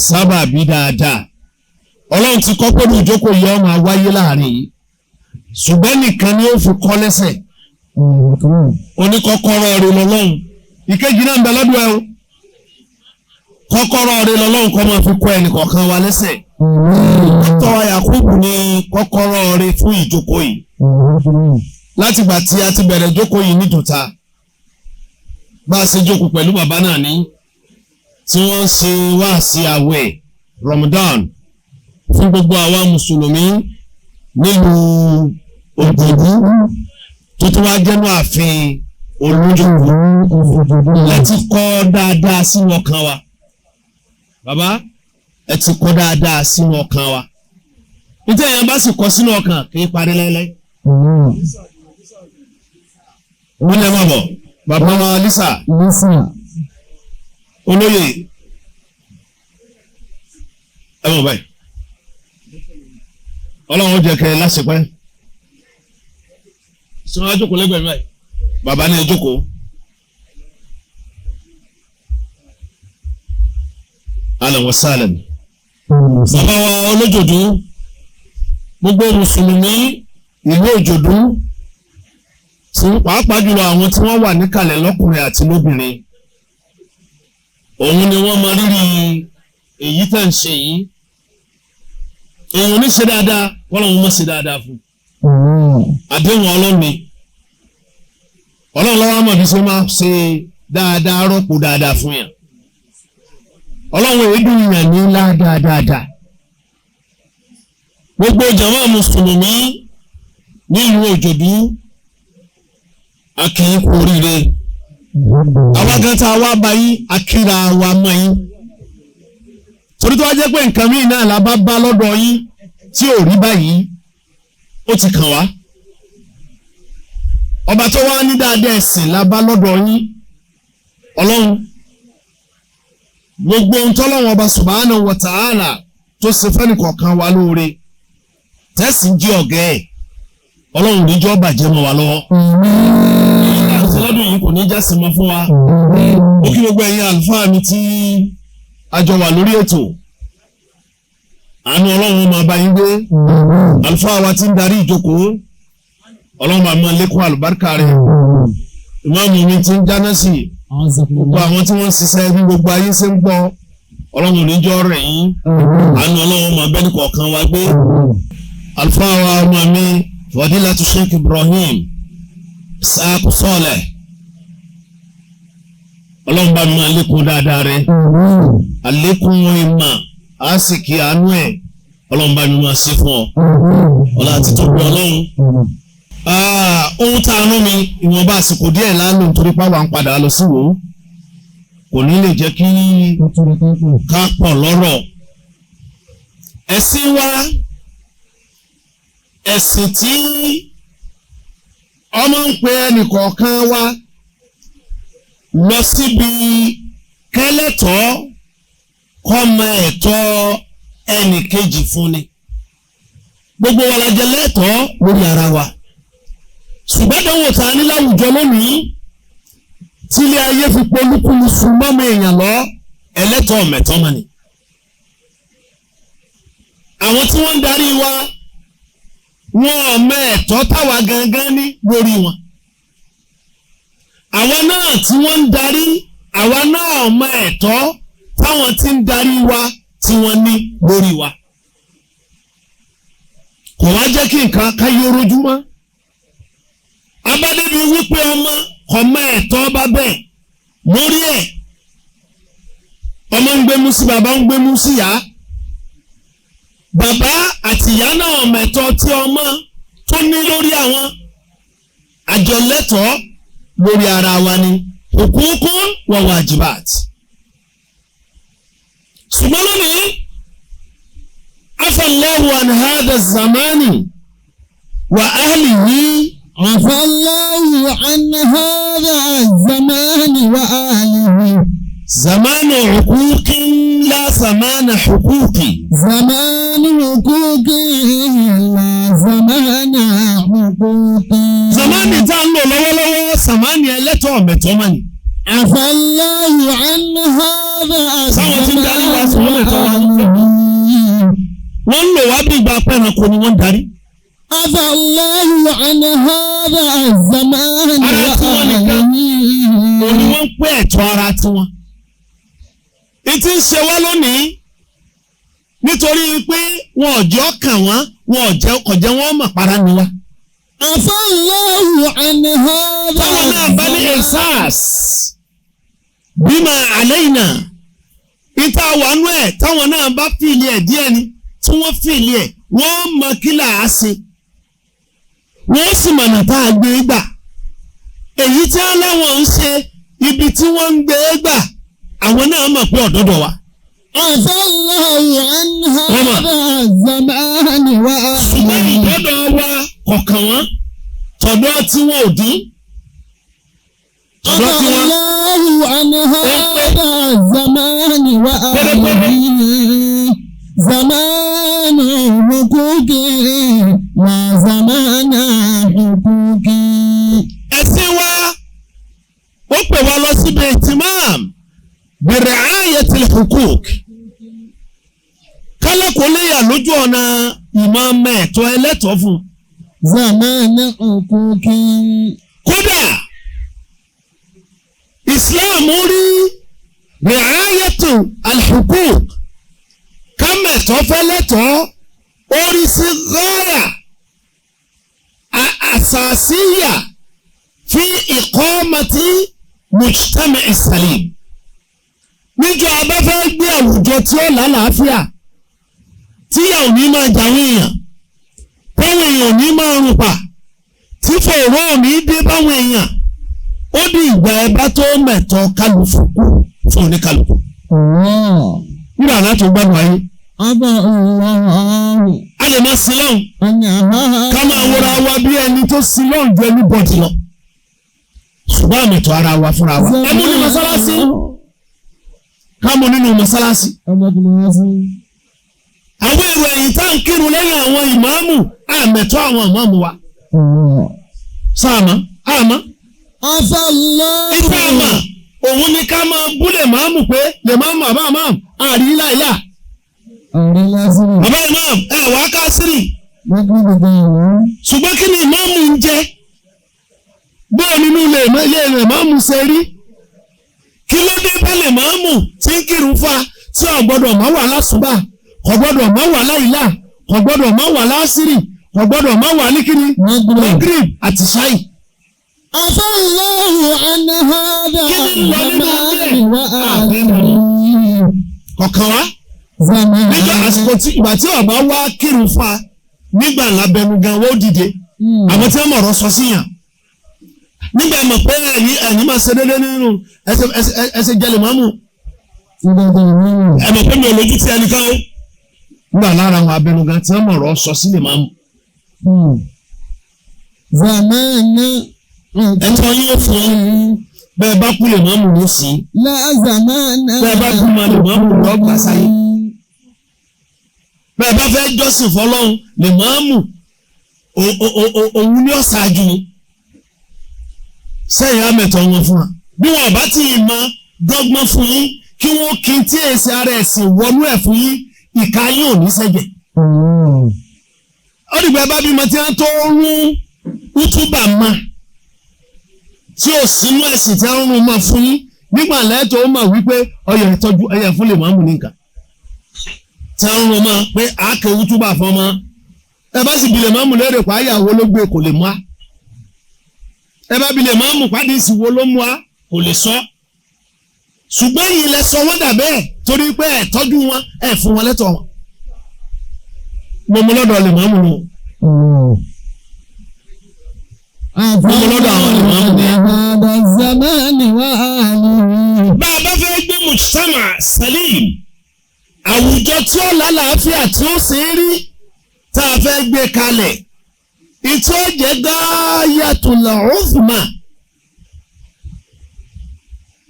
sábàbí dáadáa. Ọlọ́run ti kọ́ pẹ̀lú ìjókòó yìí ọmọ wáyé láàrin yìí, ṣùgbọ́n nìkan ni ó fi kọ́ lẹ́sẹ̀. Oníkọ́kọ́rọ́ rẹ̀ lọ́lọ́run. Ìkejì náà ń bẹ lọ́dún ẹ o. Kọ́kọ́rọ́ rẹ̀ lọ́lọ́run kọ́ máa fi kọ́ ẹnìkọ̀ọ̀kan wa lẹ́sẹ̀. Tọ́wọ́ Yakubu ní kọ́kọ́rọ́ rẹ̀ fún ìjókòó yìí. Látìgbà tí a ti bẹ̀rẹ̀ ìjókòó yìí nítòta, bá a ṣe jókòó pẹ̀lú bàbá náà ní tí wọ́n ṣe wáàsí àwẹ̀ Ramadan fún gbogbo àwa mùsùlùmí nílùú Òjòdú tó tún wá jẹ́nu ààfin Olójòdú láti kọ́ dáadáa sínú ọkàn wa. Bàbá ẹ ti kọ́ dáadáa sínú ọkàn wa. Nítorí èèyàn bá sì kọ́ sínú ọkàn kì í parí láéláé. Wọ́n ní ẹ má bọ̀ bàbá wa Lisa olóyè ẹ mọ̀ báyìí, Ọlọ́run ó jẹ́ kẹ́ ẹ lásìpẹ́. Sọ wá jókòó lẹ́gbẹ̀ẹ́ mi báyìí, bàbá ní ẹ jókòó. Ahlan wa sahlan. Bàbá wa Olójòdú, gbogbo mùsùlùmí ìlú Òjòdú, pàápàá jùlọ àwọn tí wọ́n wà níkàlẹ̀ lọ́kùnrin àti lóbìnrin, òun ni wọ́n mọ rírì èyí tẹ̀ ń ṣe yìí. Èèyàn ní ṣe dáadáa, wọ́n lọ́wọ́ mọ̀ ṣe dáadáa fún. Àdéhùn Ọlọ́run ni. Ọlọ́run lọ́wọ́ àmọ̀ bí ṣe máa ṣe dáadáa rọ́pò dáadáa fún yàn. Ọlọ́run èédú yàn ní ládàá dáadáa. Gbogbo jàmá mùsùlùmí nílùú Òjòdú, a kì í kú oríire. Àwa gan tá a wá bá yín, a kíra wa mọ́ yín. Torí tó wá jẹ́ pé nǹkan míì náà la bá bá lọ́dọ̀ yín tí ò rí báyìí, ó ti kàn wá. Ọba tó wá ní dáadáa ẹ̀sìn la bá lọ́dọ̀ yín, Ọlọ́run. Gbogbo ohun tọ́lọ́run ọba subhanahu wa ta'ala tó ṣe fẹ́nìkọ̀ọ̀kan wa lóore, tẹ́sí ń jí ọ̀gẹ́ ẹ̀, Ọlọ́run níjọ́ bàjẹ́ mọ́ wa lọ́wọ́. Lọ́dún yìí kò ní jásí mọ́ fún wa. Ó kí gbogbo ẹ̀yin àlùfáà mi tí a jọ wà lórí ètò. Àánú Ọlọ́run máa bá yín gbé. Àlùfáà wa ti ń darí ìjókòó. Ọlọ́run máa máa lékún àlùbáríkà rẹ̀. Ìmáàmù mi ti ń jáná sí. Gbogbo àwọn tí wọ́n ń ṣiṣẹ́ bí gbogbo ayé ṣe ń gbọ́. Ọlọ́run níjọ́ rẹ̀ yín. Àánú Ọlọ́run máa bẹ́ẹ̀ nìkọ̀ọ̀kan wa gbé. Àlùfáà wa ọmọ mi Fadilatu Sheikh Ibrahim Saaku Sọlẹ̀, Ọlọ́run bá mi máa lékún dáadáa rẹ̀, àlékún ìmọ̀ àásìkí àánú ẹ̀ Ọlọ́run bá mi máa ṣe fún ọ. Ọlá àti tóbi Ọlọ́run. Ohun tá a rán mi ìwọ̀nba àsìkò díẹ̀ lálò nítorí pé àwa ń padà lọ sí wò ó. Kò ní lè jẹ́ kí ká pọ̀ lọ́rọ̀. Ẹ̀sìn wa, ẹ̀sìn tí ọmọ ń pe ẹnìkọ̀ọ̀kan wa lọ síbi kẹ́lẹ́tọ̀ọ́ kọ́mọ ẹ̀tọ́ ẹnìkejì fún ni. Gbogbo wa la jẹ lẹ́tọ̀ọ́ lórí ara wa. Ṣùgbọ́n àdánwò tá a ní láwùjọ lónìí tí ilé ayé fi polúkúmuṣu mọ́mọ èèyàn lọ ẹlẹ́tọ̀ọ́ mẹ̀tọ́ mọ́ ni. Àwọn tí wọ́n ń darí wa wọn ò mọ ẹ̀tọ́ táwa gangan ní lórí wọn. Àwa náà tí wọ́n ń darí àwa náà mọ ẹ̀tọ́ táwọn tí ń darí wa tí wọ́n ní lórí wa. Kò wá jẹ́ kí nǹkan káyé rojú mọ́. Abádébi wípé ọmọ kò mọ ẹ̀tọ́ bá bẹ́ẹ̀ lórí ẹ̀. Ọmọ ń gbémú sí bàbá ń gbémú sí ìyá. Bàbá àti ìyá náà mẹ̀tọ́ tí ọmọ tó ní lórí àwọn àjọlẹ́tọ̀ọ́ lórí ara wa ni hukukun wa wajibat. Ṣùgbọ́n lónìí, afallahu an hadha zamani wa ahlihi. Afallahu an hadha zamani wa ahlihi. Zamanu hukukin la zamana hukuki. Zamanu hukuki la zamana hukuki. Zamani tá ń lò lọ́wọ́lọ́wọ́, zamani ẹlẹ́tọ̀ọ́ mẹ̀tọ́ mọ́ni. Afallahu an hadha Sáwọn tí ń darí wa sùn wọ́n mẹ̀tọ́ wa. Wọ́n ń lò wá bí ìgbà pẹ́ranko ni wọ́n ń darí. Afallahu an hadha zamani Ara wa tí wọ́n nìkan. ahlihi. Òní wọ́n ń pẹ́ ẹ̀tọ́ ara tiwọn. Ìtí ń ṣe wá lónìí nítorí pé wọn ò jẹ́ ọkàn wọn, wọn ò jẹ́ ọkọ̀ jẹ́ wọ́n mọ̀ para ni wa. Afallahu an hadha Táwọn náà bá ní ẹ̀sàs bímọ àlẹ́yìnà ìta wàánú ẹ̀ táwọn náà bá fìlì ẹ̀ díẹ̀ ni tí wọ́n fìlì ẹ̀ wọ́n mọ kí là á ṣe. Wọ́n sì mọ̀nà tá a gbé gbà. Èyí tí wọ́n láwọn ń ṣe ibi tí wọ́n ń gbé gbà àwọn náà mọ̀ pé ọ̀dọ́dọ̀ wa. Afallahu an hadha zamani wa Ṣùgbọ́n ahlihi. ìdọ́dọ̀ wa kọ̀ọ̀kan wọn tọ̀dọ̀ tí wọn ò dín. Tọ̀dọ̀ tí wọn. Afallahu an hadha zamani wa ahlihi. Zamanu hukuki la zamana hukuki. Ẹ̀sìn wa ó pè wá lọ síbi ihtimam bi ri'ayatil hukuk. Kálákòóléyà lójú ọ̀nà ìmọ̀ mẹ́ẹ̀tọ́ ẹlẹ́tọ̀ọ́ fún. Zamana hukuki. Kódà Islam rí ri'ayatu al-hukuk kámẹ̀tọ́ fẹ́lẹ́tọ̀ọ́ ó rí sí gáyà àsàsíyà fi iqamati mujtama' salim. Níjọ́ a bá fẹ́ gbé àwùjọ tí ó lálàáfíà tíyà ò ní máa jàwọn èèyàn táwọn èèyàn ò ní máa rùn pa tí fòró ò ní dé báwọn èèyàn ó di ìgbà ẹ bá tó mẹ̀tọ́ kálukú fún oníkálukú. Allah. Nígbà láti gbádùn ayé Afallahu a lè máa sin lọ́hùn an hadha. ká máa wọra wa bí ẹni tó sin lọ́hùn ju ẹni bọ́ọ̀dì lọ. Ṣùgbọ́n àmẹ̀tọ́ ara wa fúnra wa. Ẹ mú ní mọ́sálásí ká mú nínú mọ́sálásí. Àwọn èrò ẹ̀yìn tá à ń kírun lẹ́yìn àwọn ìmáàmù àmẹ̀tọ́ àwọn ìmáàmù wa. Sáàmà àmọ́ Afallahu. ìfẹ́ àmà òun ni ká máa bú lè máàmù pé lè máàmù àbá máàmù àrí láìlà. Ọ̀rẹ́ lásìrò. Bàbá ìmáàmù ẹ̀ wá kásírì. Ṣùgbọ́n kí ni ìmáàmù ń jẹ? Bóò nínú ilé rẹ̀ máàmù ṣe rí? Kí ló dé bá lè máàmù tí ń kírun fa tí ò gbọ́dọ̀ má wà lásùbà, kò gbọ́dọ̀ má wà láìlà, kò gbọ́dọ̀ má wà lásìrì, kò gbọ́dọ̀ má wà ní kíni? Magrib àti ṣáì. Afallahu an hadha Kí ni ń lọ nínú ilé? zamani wa ahlihi. Kọ̀ọ̀kan wá. Níjọ́ àsìkò tí ìgbà tí ọba wá kírun fa nígbà lábẹnugan wọ́n dìde. Àwọn tí wọ́n mọ̀ ọ̀rọ̀ sọ sí yàn. Nígbà mọ̀ pé ẹ̀yin máa ṣe déédéé nínú ẹsẹ̀ jẹ́lẹ̀ mọ́mù. Ẹ mọ̀ pé mi ò lójú ti ẹnìkan o. Nígbà lára àwọn abẹnugan tí wọ́n mọ̀ ọ̀rọ̀ sọ sí lè máa mú. Ẹ̀tọ́ yín ó fún un. Bẹ́ẹ̀ bá kú lè mọ́mù ló sí. Bẹ́ẹ̀ bá kú mọ́ lè mọ́mù lọ́ gbà sáyé. Bẹ́ẹ̀ bá fẹ́ jọ́sìn fọlọ́run lè mọ́mù òun ni ó ṣáájú. Sẹ́yìn àmẹ̀tọ́ wọn fún wa. Bí wọn bá ti mọ dọ́gbọ́n fún yín kí wọ́n kí tí èsì ara ẹ̀sìn wọnú ẹ̀ fún yín ìka yín ò ní sẹ́jẹ̀. Ó dìgbà bá bímọ tí wọ́n tó rún útúbà mọ́ tí ò sínú ẹ̀sìn tí wọ́n rún mọ́ fún yín nígbà lẹ́tọ̀ ó mọ̀ wípé ọyẹ ìtọ́jú ọyẹ fún lè máa mú nìkan. Tí wọ́n rún mọ́ pé àáké útúbà fún ọmọ ẹ bá sì bi lè máa mú lérè pa àyàwó ló gbé kò lè mú a. Ẹ bá bi lè máa mú pàdé ìsìnwó ló mú a kò lè sọ. Ṣùgbọ́n yìí lẹ sọ wọ́n dà bẹ́ẹ̀ torí pé ẹ tọ́jú wọn ẹ fún wọn lẹ́tọ̀ọ́ wọn. Mo mú lọ́dọ̀ lè máa mú lò. Mo mú lọ́dọ̀ àwọn lè máa mú. Bá a bá fẹ́ gbé mujtama salim àwùjọ tí ó lálàáfíà tí ó ṣe é rí tá a fẹ́ gbé kalẹ̀ ìtí ó jẹ́ gáyàtul uzma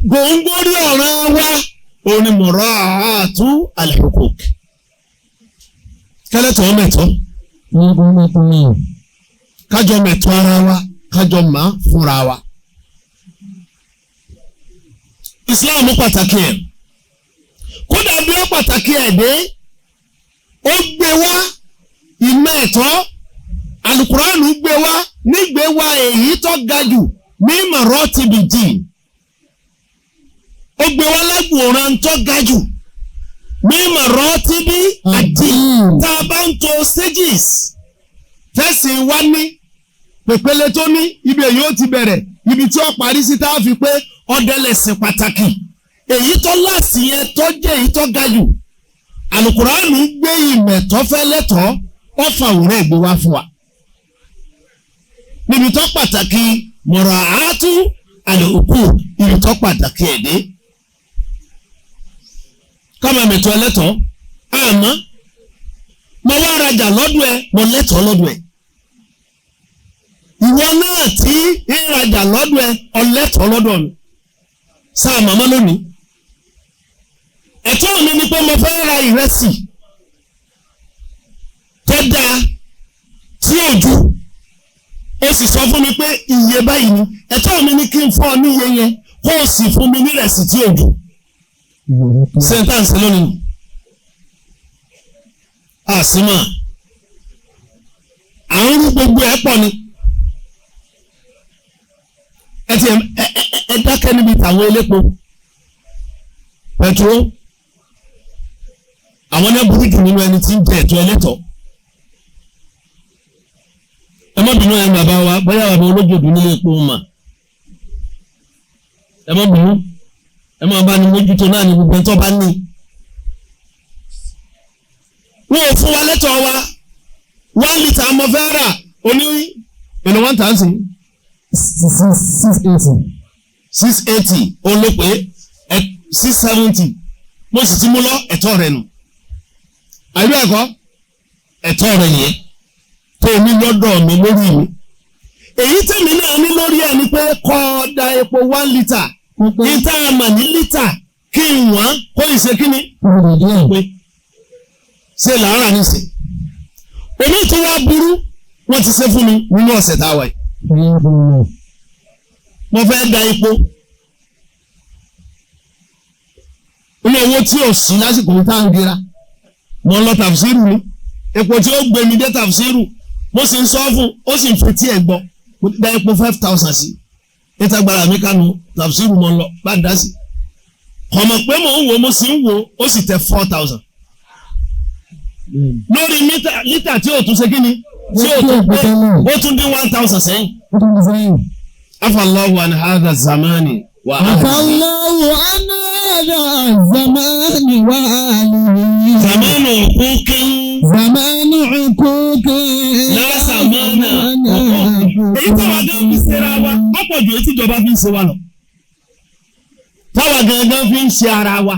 gbòǹgbòrí ọ̀ràn wa òní mura'atu al-huquq kẹ́lẹ́tọ̀ mẹ́tọ́ kájọ mẹ́tọ́ ara wa kájọ má fúnra wa. Islam pàtàkì ẹ̀ kódà bí ó pàtàkì ẹ̀ dé ó gbé wá ìmọ̀ ẹ̀tọ́ alukuraanu gbé wá nígbé wá èyí tó ga jù ní maratibi din ó gbé wá lágbòrán tó ga jù ní maratibi ad-din tá a bá ń to stages tẹ̀sìn wá ní pèpele tó ní ibi èyí ó ti bẹ̀rẹ̀ ibi tí ó parí sí tá a fi pé ọdẹ lẹ̀sìn pàtàkì èyí tó láti yẹn tó jẹ́ èyí tó ga jù alukuraanu gbé ìmẹ̀tọ́ fẹ́ lẹ́tọ̀ọ́ ó fa òwúrọ̀ ìgbé wá fún wa níbi tó pàtàkì mura'atu al-uqud ibi tó pàtàkì ẹ̀dẹ́ kọ́mọ mẹ̀tọ́ ẹlẹ́tọ̀ọ́ àmọ́ mo wá rajà lọ́dún ẹ mo lẹ́tọ̀ọ́ lọ́dún ẹ ìwọ náà tí ń rajà lọ́dún ẹ ọlẹ́tọ̀ọ́ lọ́dọ̀ mi sáà màmá lónìí ẹ̀tọ́ mi ni pé mo fẹ́ ra ìrẹsì tó dáa tí ò ju ó sì sọ fún mi pé iye báyìí ni ẹ̀tọ́ mi ni kí n fún ọ ní iye yẹn kó o sì fún mi ní ìrẹsì tí ò ju sẹ́ńtàǹsì lónìí àsìmọ̀ à ń rú gbogbo ẹ̀ pọ̀ ni ẹ ti ẹ dákẹ́ níbi tàwọn elépo pẹtrol àwọn náà burú jù nínú ẹni tí ń jẹ ẹ̀tọ́ ẹlẹ́tọ̀ọ́. Ẹ má bínú ẹ bàbá wa bóyá bàbá olójòdù nílé epo mà ẹ má bínú ẹ má bá ní mójútó náà ní gbogbo ẹ̀tọ́ bá ní. Wọn ò fún wa lẹ́tọ̀ọ́ wa 1 litre mo fẹ́ rà oní èlò 1,000 680. 680 olóòpé 670 mo sì ti mú lọ ẹ̀tọ́ rẹ nù. Àbí ẹ̀kọ́ ẹ̀tọ́ rẹ nìyẹn tó ní lọ́dọ̀ mi lórí mi. Èyí tèmi náà ní lórí ẹ̀ ni pé kọ́ da epo 1 litre ìta àmà ní lítà kí n wọ́n kó ìṣe kí ni pé ṣe làárà nísìn. Omi tó wá burú wọ́n ti ṣe fún mi nínú ọ̀sẹ̀ tá a wà yìí. Mo fẹ́ da epo inú owó tí ò sí lásìkò tá à ń gira mo ń lọ tàfsírù ni epo tí ó gbé mi dé tàfsírù mo sì ń sọ fún ó sì ń fi tí ẹ gbọ́ mo da epo 5,000 sí níta gbára mi kánú tàfsírù mo ń lọ bá ń dá sí kò mọ̀ pé mò ń wò mo sì ń wò ó sì tẹ 4,000 lórí lítà tí ò tún ṣe kí ni tí ò tún pé ó tún dín 1,000 sẹ́yìn. Afallahu an hadha zamani wa ahlihi. Afallahu an hadha zamani wa ahlihi. عقوق. Lásàmánà ọkọ̀. Èyí táwa gan fi ṣera wa ọ̀pọ̀ ju èyí tíjọba fi ń ṣe wa lọ. Táwa gangan fi ń ṣe ara wa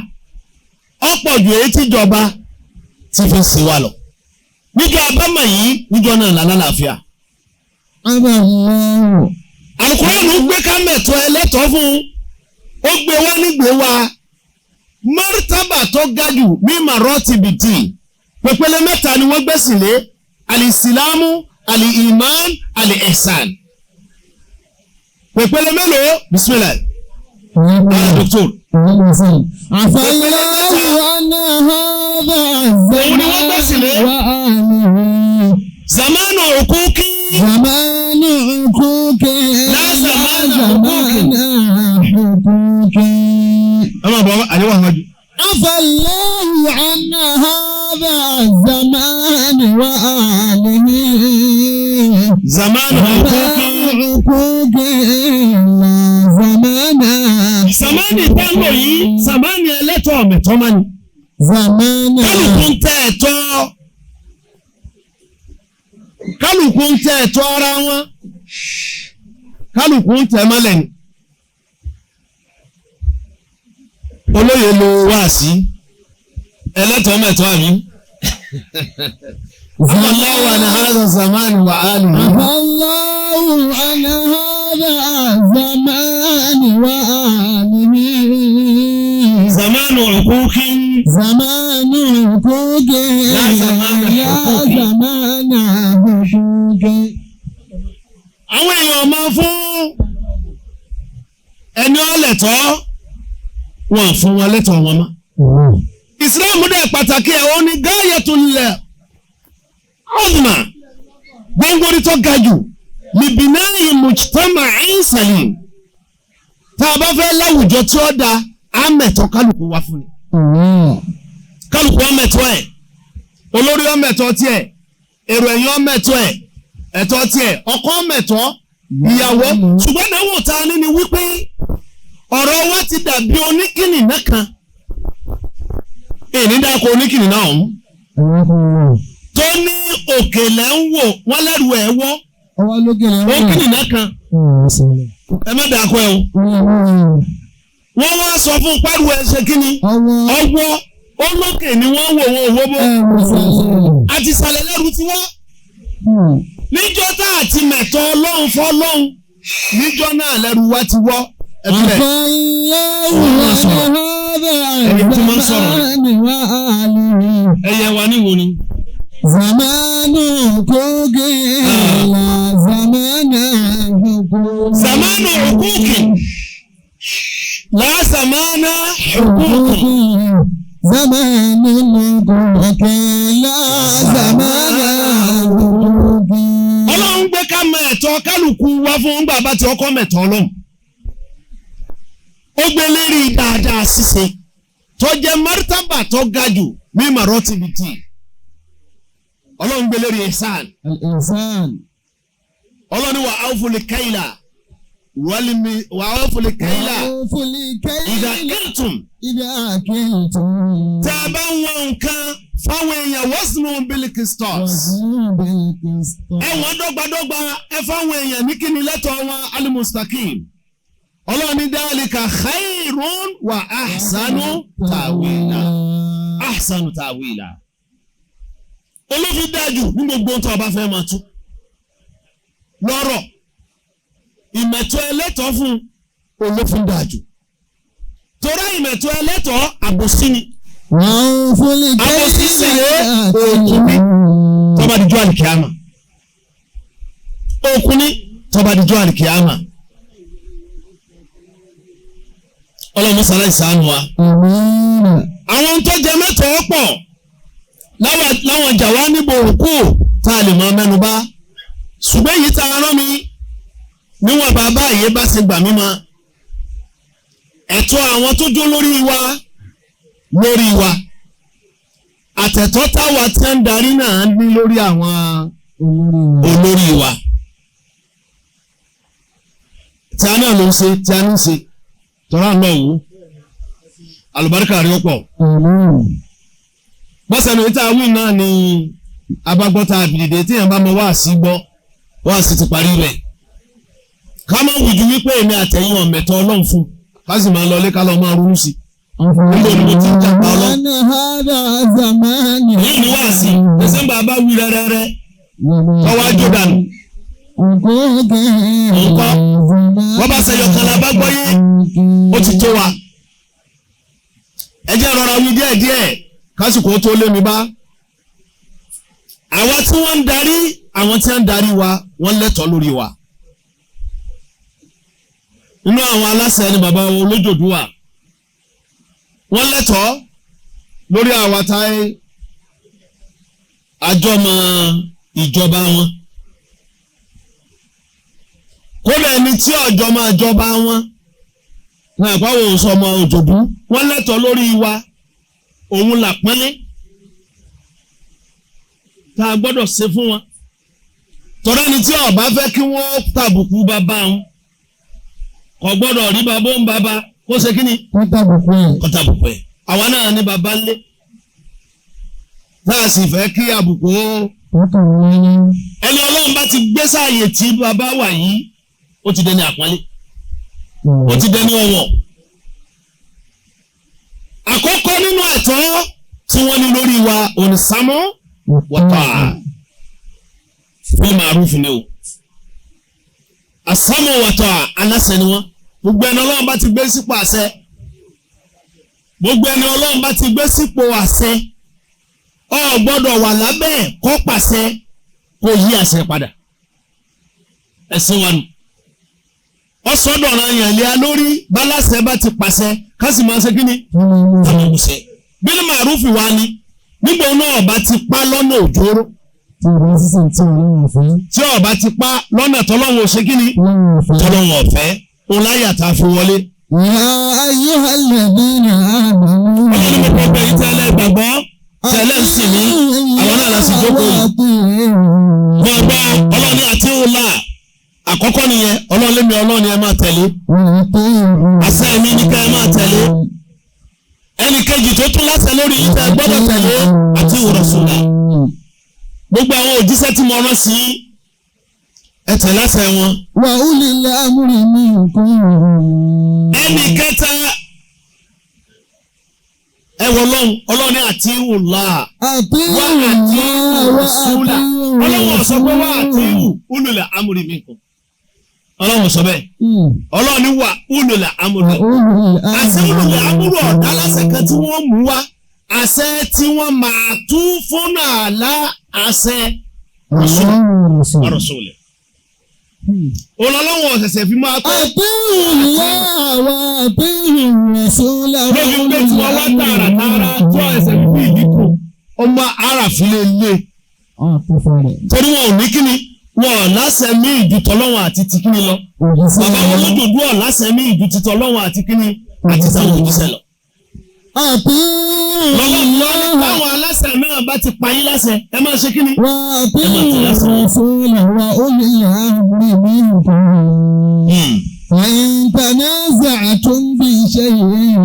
ọ̀pọ̀ ju èyí tíjọba ti fi ń ṣe wa lọ. Níjọ́ abámọ̀ yìí níjọ́ náà lálàáfíà. عفا الله. Àlùkùránì gbé ká mẹ̀tọ́ ẹlẹ́tọ̀ọ́ fún un. Ó gbé wá nígbé wa mọ́rítàbà tó ga jù ní màrọ́tìbìtì pẹ̀pẹ́lẹ́ mẹ́ta ni wọ́n gbẹ́sìn lé alìsìlámù alììmán alìẹ̀sán pẹ̀pẹ́lẹ́ mélòó bismillah ah doctor. عفا الله عن هذا Òun ni wọ́n gbẹ́sìn lé. الزمان وأهله. Zamanu òkúkí زمان عقوق. لا زمان عقوق. زمان حقوق. Ẹ máa bọ̀ àyẹ̀wò àwọn àjò. عفا الله عن هذا الزمان وأهله. Zamanu òkúkí. زمان عقوق لا زمان. Zamani táńgò yìí zamani ẹlẹ́tọ̀ọ́ mẹ̀tọ́ máa ní. زمان. Kálukú ń tẹ ẹ̀tọ́, kálukú ń tẹ ẹ̀tọ́ ara wọn, kálukú ń tẹ mọ́lẹ̀ ni. Olóyè lo wáàsí ẹlẹ́tọ̀ọ́ mẹ̀tọ́ àmì. Allahu an hadha zaman wa alihi. عفا الله عن هذا الزمان وأهله. Zamanu huquqin. زمان حقوق. لا زمان لا حقوق. زمان حقوق. Àwọn èèyàn máa fún ẹni ọ̀lẹ̀tọ́ wọn fún wọn lẹ́tọ̀ọ́ wọn mọ́. Ìsìláàmù dẹ̀ pàtàkì ẹ̀ ó ní gáyàtul uzma gbóngbórí tó ga jù libina'i mujtama'in salim. Tá a bá fẹ́ láwùjọ tí ó da á mẹ̀tọ́ kálukú wá fún ni. Kálukú ọmẹ̀tọ́ ẹ̀, olórí ọmẹ̀tọ́ tiẹ̀, èrò ẹ̀yìn ọmẹ̀tọ́ ẹ̀, ẹ̀tọ́ tiẹ̀, ọkọ ọmẹ̀tọ́, ìyàwó. Ṣùgbọ́n náwó ta ni ni wípé ọ̀rọ̀ wa ti dàbí oníkìnnì náà kan. Èyí dáko oníkìnnì náà ọ̀hún tó ní òkèlè ń wò wọ́n lẹ́rù ẹ̀ wọ́. Ọwọ́ lókè lẹ́wọ̀n. Oníkìnnì náà kan, ẹ má dáko ẹ o. Wọ́n wá sọ fún pẹ́rù ẹ ṣe kíni Ọwọ́ ọwọ́ olókè ni wọ́n wò wọ́n òwò bó àti ìsàlẹ̀ lẹ́rù tí wọ́n níjọ́ tá àti mẹ̀tọ́ ọlọ́run fọlọ́run níjọ́ náà lẹ́rù wá ti wọ́ ẹ̀fẹ̀. Ẹni tí mo ń sọ̀rọ̀. Ẹyẹ wa níwo ni. Zamanu koge la zamana hukuki. Zamanu hukuki la zamana hukuki. Zamanu hukuki la zamana hukuki. Ọlọ́run gbé ká mọ ẹ̀tọ́ kálukú wá fún bàbá tí ọkọ mẹ̀tọ́ ọlọ́run. Ó gbé lérí dáadáa ṣíṣe tó jẹ́ mọ́rítàbà tó ga jù ní màrọ́tìbìtì. Ọlọ́run gbé lérí ihsan. Al-insan. Ọlọ́run ní wà áwùfúlì káyìlà wàlími wà áwùfúlì káyìlà ìdá kìntùm. Ìdá kìntùm. Tẹ́ ẹ bá ń wọ nǹkan fáwọn èèyàn wọ́sùn bílíkì stores. Ẹ wọ́n dọ́gbadọ́gba ẹ fáwọn èèyàn ní kíni lẹ́tọ̀ọ́ wọn alimustakim. Ọlọ́run ní dhalika khairun wa ahsanu ta'wila. Ahsanu ta'wila. Olófin dájú ní gbogbo ohun tó o bá fẹ́ máa tú. Lọ́rọ̀ ìmẹ̀tọ́ ẹlẹ́tọ̀ọ́ fún olófin dájú. Torá ìmẹ̀tọ́ ẹlẹ́tọ̀ọ́ àbòsí ni. Àbòsí sì rèé, òkú ni. Tó bá dijọ́ àlìkíyàmà. Òkú ni tó bá dijọ́ àlìkíyàmà. Ọlọ́run mọ́sálá ìsànù wa. Àwọn tó jẹ mẹ́tọ̀ọ́ pọ̀ láwọn ìjà wa níbo òkú tá a lè máa mẹ́nu bá. Ṣùgbọ́n èyí tá a rán mi níwọ̀n bàbá yìí bá ṣe gbà mí mọ́. Ẹ̀tọ́ àwọn tó jó lórí wa lórí wa. Àtẹ̀tọ́ táwa tí ń darí náà ní lórí àwọn olórí wa. Tí a náà ló ń ṣe, tí a ní ń ṣe, tọ́lá náà wò. Àlùbáríkà rí ó pọ̀. Bọ́sẹ̀nù ìta wí náà ni Abagbọ́ta àbìdìdè tí yẹn bá mọ wáàsí gbọ́, wáàsí ti parí rẹ̀. Ká má wùjú wípé èmi àtẹ̀yìn ọ̀mẹ̀tọ́ Ọlọ́run fún, ká sì máa lọlé ká lọ máa ronú sí i. Níbo ni mo ti ń jàpá Ọlọ́run? Èyí ni wáàsí, Dẹ̀sẹ̀mbà bá wí rẹ́rẹ́rẹ́, tọ́wọ́ á jó dànù. Nǹkan wọ́n bá ṣẹyọ kan la bá gbọ́ yé, ó ti tó wa. Ẹ jẹ́ rọra wí díẹ̀ díẹ̀ kásìkò tó lé mi bá. Àwọn tí wọ́n ń darí, àwọn tí wọ́n ń darí wa, wọ́n lẹ́tọ̀ọ́ lórí wa. Inú àwọn aláṣẹ ni bàbá wọn olójòdú wà. Wọ́n lẹ́tọ̀ọ́ lórí àwa táyé àjọmọ̀ ìjọba wọn. Kódà ẹni tí ọjọ́ máa jọba wọn ní àpáwọ̀ òsọmọ òjòdú, wọ́n lẹ́tọ̀ọ́ lórí wa, òun làpọ́nlé tá a gbọ́dọ̀ ṣe fún wọn. Tọ́lá ni tí ọba fẹ́ kí wọ́n tàbùkù bàbá wọn, kò gbọ́dọ̀ rí bàbá ń bàbá kó ṣe kí ni? Kó tàbùkù ẹ̀. Àwa náà ní bàbá ńlé tá a sì fẹ́ kí àbùkù ó. Ẹni Ọlọ́run bá ti gbé sáàyè tí bàbá wà yìí, ó ti dẹni àpọ́nlé, ó ti dẹni ọ̀wọ̀. Àkọ́kọ́ nínú ẹ̀tọ́ tí wọ́n ní lórí wa onísàmọ́ wọ́tà fún màrúfin ni o. Àsámọ̀ wọ́tà aláṣẹ ni wọ́n. Gbogbo ẹni Ọlọ́run bá ti gbé sípò àṣẹ. Gbogbo ẹni Ọlọ́run bá ti gbé sípò àṣẹ. Ó gbọ́dọ̀ wà lábẹ́ kó pàṣẹ kó yí àṣẹ padà. Ẹ̀sìn wa nù. Ọsọdọ̀ ọ̀ràn yẹn lé a lórí bálàṣẹ bá ti pàṣẹ ká sì máa ṣe kí ni? Káwọn ọ̀sẹ̀. Bílí màrúfì wa ni nígbà náà ọba ti pa lọ́nà òjòrò. Tí ọba ti pa lọ́nà tọ́lọ́wọ̀n ṣe kí ni? Tọ́lọ́wọ̀n ọ̀fẹ́. Òun láyà tá a fi wọlé. Ọlọ́run ní gbogbo ẹ̀yin tẹ́lẹ̀ gbàgbọ́ tẹ́lẹ̀ ń sìn mí, àwọn náà la sì jókòó yìí. Gbọ̀ngbọ́n Ọlọ́run ní àti òòlà. Àkọ́kọ́ nìyẹn, Ọlọ́run lémi Ọlọ́run ni ẹ máa tẹ̀lé. Àṣẹ mi ní ká ẹ máa tẹ̀lé. Ẹnì kejì tó tún láṣẹ lórí yìí tẹ́ gbọ́dọ̀ tẹ̀lé àti ìwòrọ̀sùnà. Gbogbo àwọn òjíṣẹ́ tí mo rán sí ẹ tẹ̀lé àṣẹ wọn. Ẹnì kẹta ẹ wọ Ọlọ́run, Ọlọ́run ní àti ìwòlá wá àti ìwòrọ̀sùnà. Ọlọ́run sọ pé wá àti ìwù ulul amri minkum. Ọlọ́run sọ bẹ́ẹ̀. Ọlọ́run ní wà ulul amri. Àṣẹ ulul amri ọ̀dá aláṣẹ kan tí wọ́n mú wá. Àṣẹ tí wọ́n máa tú fún àlá àṣẹ Rasul. Ọlọ́run ọ̀sẹ̀sẹ̀ fi máa kọ́. Lóbi pé tí wọ́n wá tààràtààrà tí wọ́n ẹsẹ̀ fi ìdí kù. Ọmọ àràfin lè lé. Torí wọn ò ní kíni, wọn ò láṣẹ mí ìju tọlọ́wọ́n àti ti kíni lọ. Bàbá wọn lójoojú ọ̀ láṣẹ mí ìju ti tọlọ́wọ́n àti kíni àti táwọn òjíṣẹ́ lọ. Lọ́wọ́ lọ́wọ́ táwọn aláṣẹ náà bá ti pa yín láṣẹ, ẹ máa ṣe kíni? Ẹ máa tẹ̀lé àṣẹ.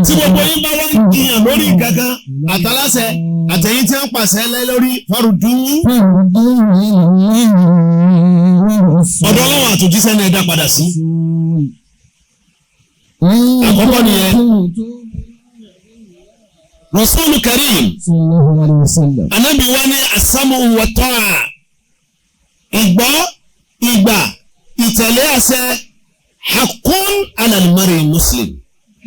Tí gbogbo yín bá wá ń jiyàn lórí kankan, àtàláṣẹ àtẹ̀yìn tí wọ́n pàṣẹ lé lórí fárúdú. Ọ̀dọ̀ Ọlọ́run àtòjíṣẹ́ ni ẹ dá padà sí. Àkọ́kọ́ nìyẹn. Rasulu Karim. Ànábì wa ní asámù wọ̀tọ́ à. Ìgbọ́, ìgbà, ìtẹ̀lé àṣẹ, hakun alal mari muslim.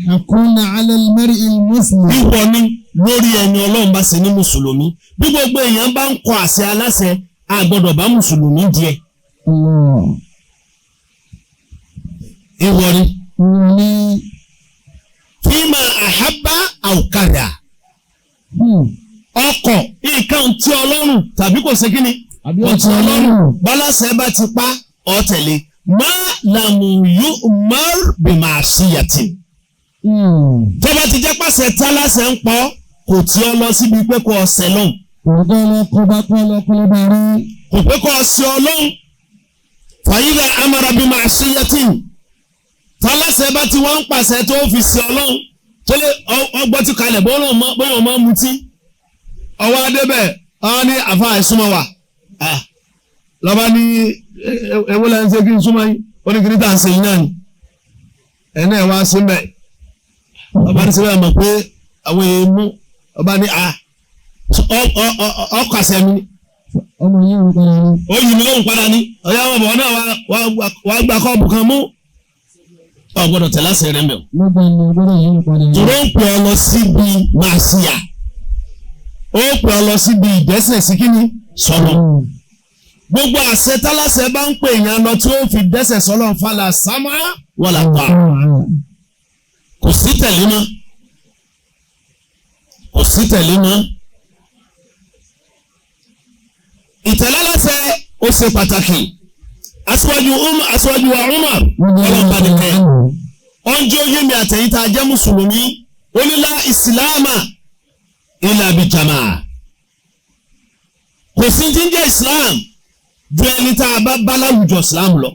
Hakun alal mari muslim. Ìwọ ni lórí ẹni Ọlọ́run bá ṣe ní Mùsùlùmí. Bí gbogbo èèyàn bá ń kọ àṣẹ aláṣẹ, a gbọ́dọ̀ bá Mùsùlùmí jẹ. Ìwọ ni. Fíìmà àhábá àwòkàdà. Ọkọ̀ nǹkan tí Ọlọ́run tàbí kò ṣe kí ni? Kò tí Ọlọ́run. Báláṣẹ bá ti pa ọ tẹ̀lé. Má làmù yóò mọ́r bí màá sí yàtì. Tó bá ti jẹ́ pàṣẹ táláṣẹ ń pọ̀, kò tí ọ lọ síbi pé kò ọ̀sẹ̀ lọ́hùn. Kò pé kò ọ̀sẹ̀ ọlọ́hùn. Fàyídà amara bí màá sí yàtì. Táláṣẹ bá ti wá ń pàṣẹ tó fi ṣe ọlọ́hùn. Tó lé ọgbọ́n ti kalẹ̀ bóyá ọmọ mutí. Ọwọ́ adébẹ̀ Wọ́n ní àfa ẹ̀súnmọ́ wa. Lọ́ba ní ewu la ń ṣe kí n súnmọ́ yín. Ó ní kí ní tà ń ṣe yín náà ni. Ẹ̀ náà wá sí mbẹ̀. Lọ́ba ní sẹ́wọ́n mọ̀ pé àwọn èèyàn mú. Ọba ní ọkọ̀ àṣẹ mi ni. Ọmọ yìí ń padà ní. Ó yí mi lóhùn padà ní. Ọ̀yá wọn bọ̀ náà wá gba kọ́ọ̀bù kan mú. Ọ̀ gbọ́dọ̀ tẹ̀lé àṣẹ rẹ̀ mbẹ̀. Lọ́gbà ni gbọ́dọ̀ yìí ń padà ní. Tòró ń pè ọ lọ síbi màṣíà. Ó pè ọ lọ síbi ìdẹ́sẹ̀ sí kíni sọ̀rọ̀. Gbogbo àṣẹ tálàṣẹ bá ń pè yàn lọ tí ó fi dẹ́sẹ̀ sọ́lọ́ falà sámá wàlà pa. Kò sí tẹ̀lé mọ́. Kò sí tẹ̀lé mọ́. Ìtẹ̀lé aláṣẹ ó ṣe pàtàkì. Aṣíwájú aṣíwájú wa Umar ọlọ́ba nìkẹ́. Ọjọ́ yémi àtẹ̀yìn tá a jẹ́ Mùsùlùmí. Ó ní lá ìsìláàmà illa bi jamaa. Kò sí ti ń jẹ́ Islam ju ẹni tá a bá bá láwùjọ Islam lọ.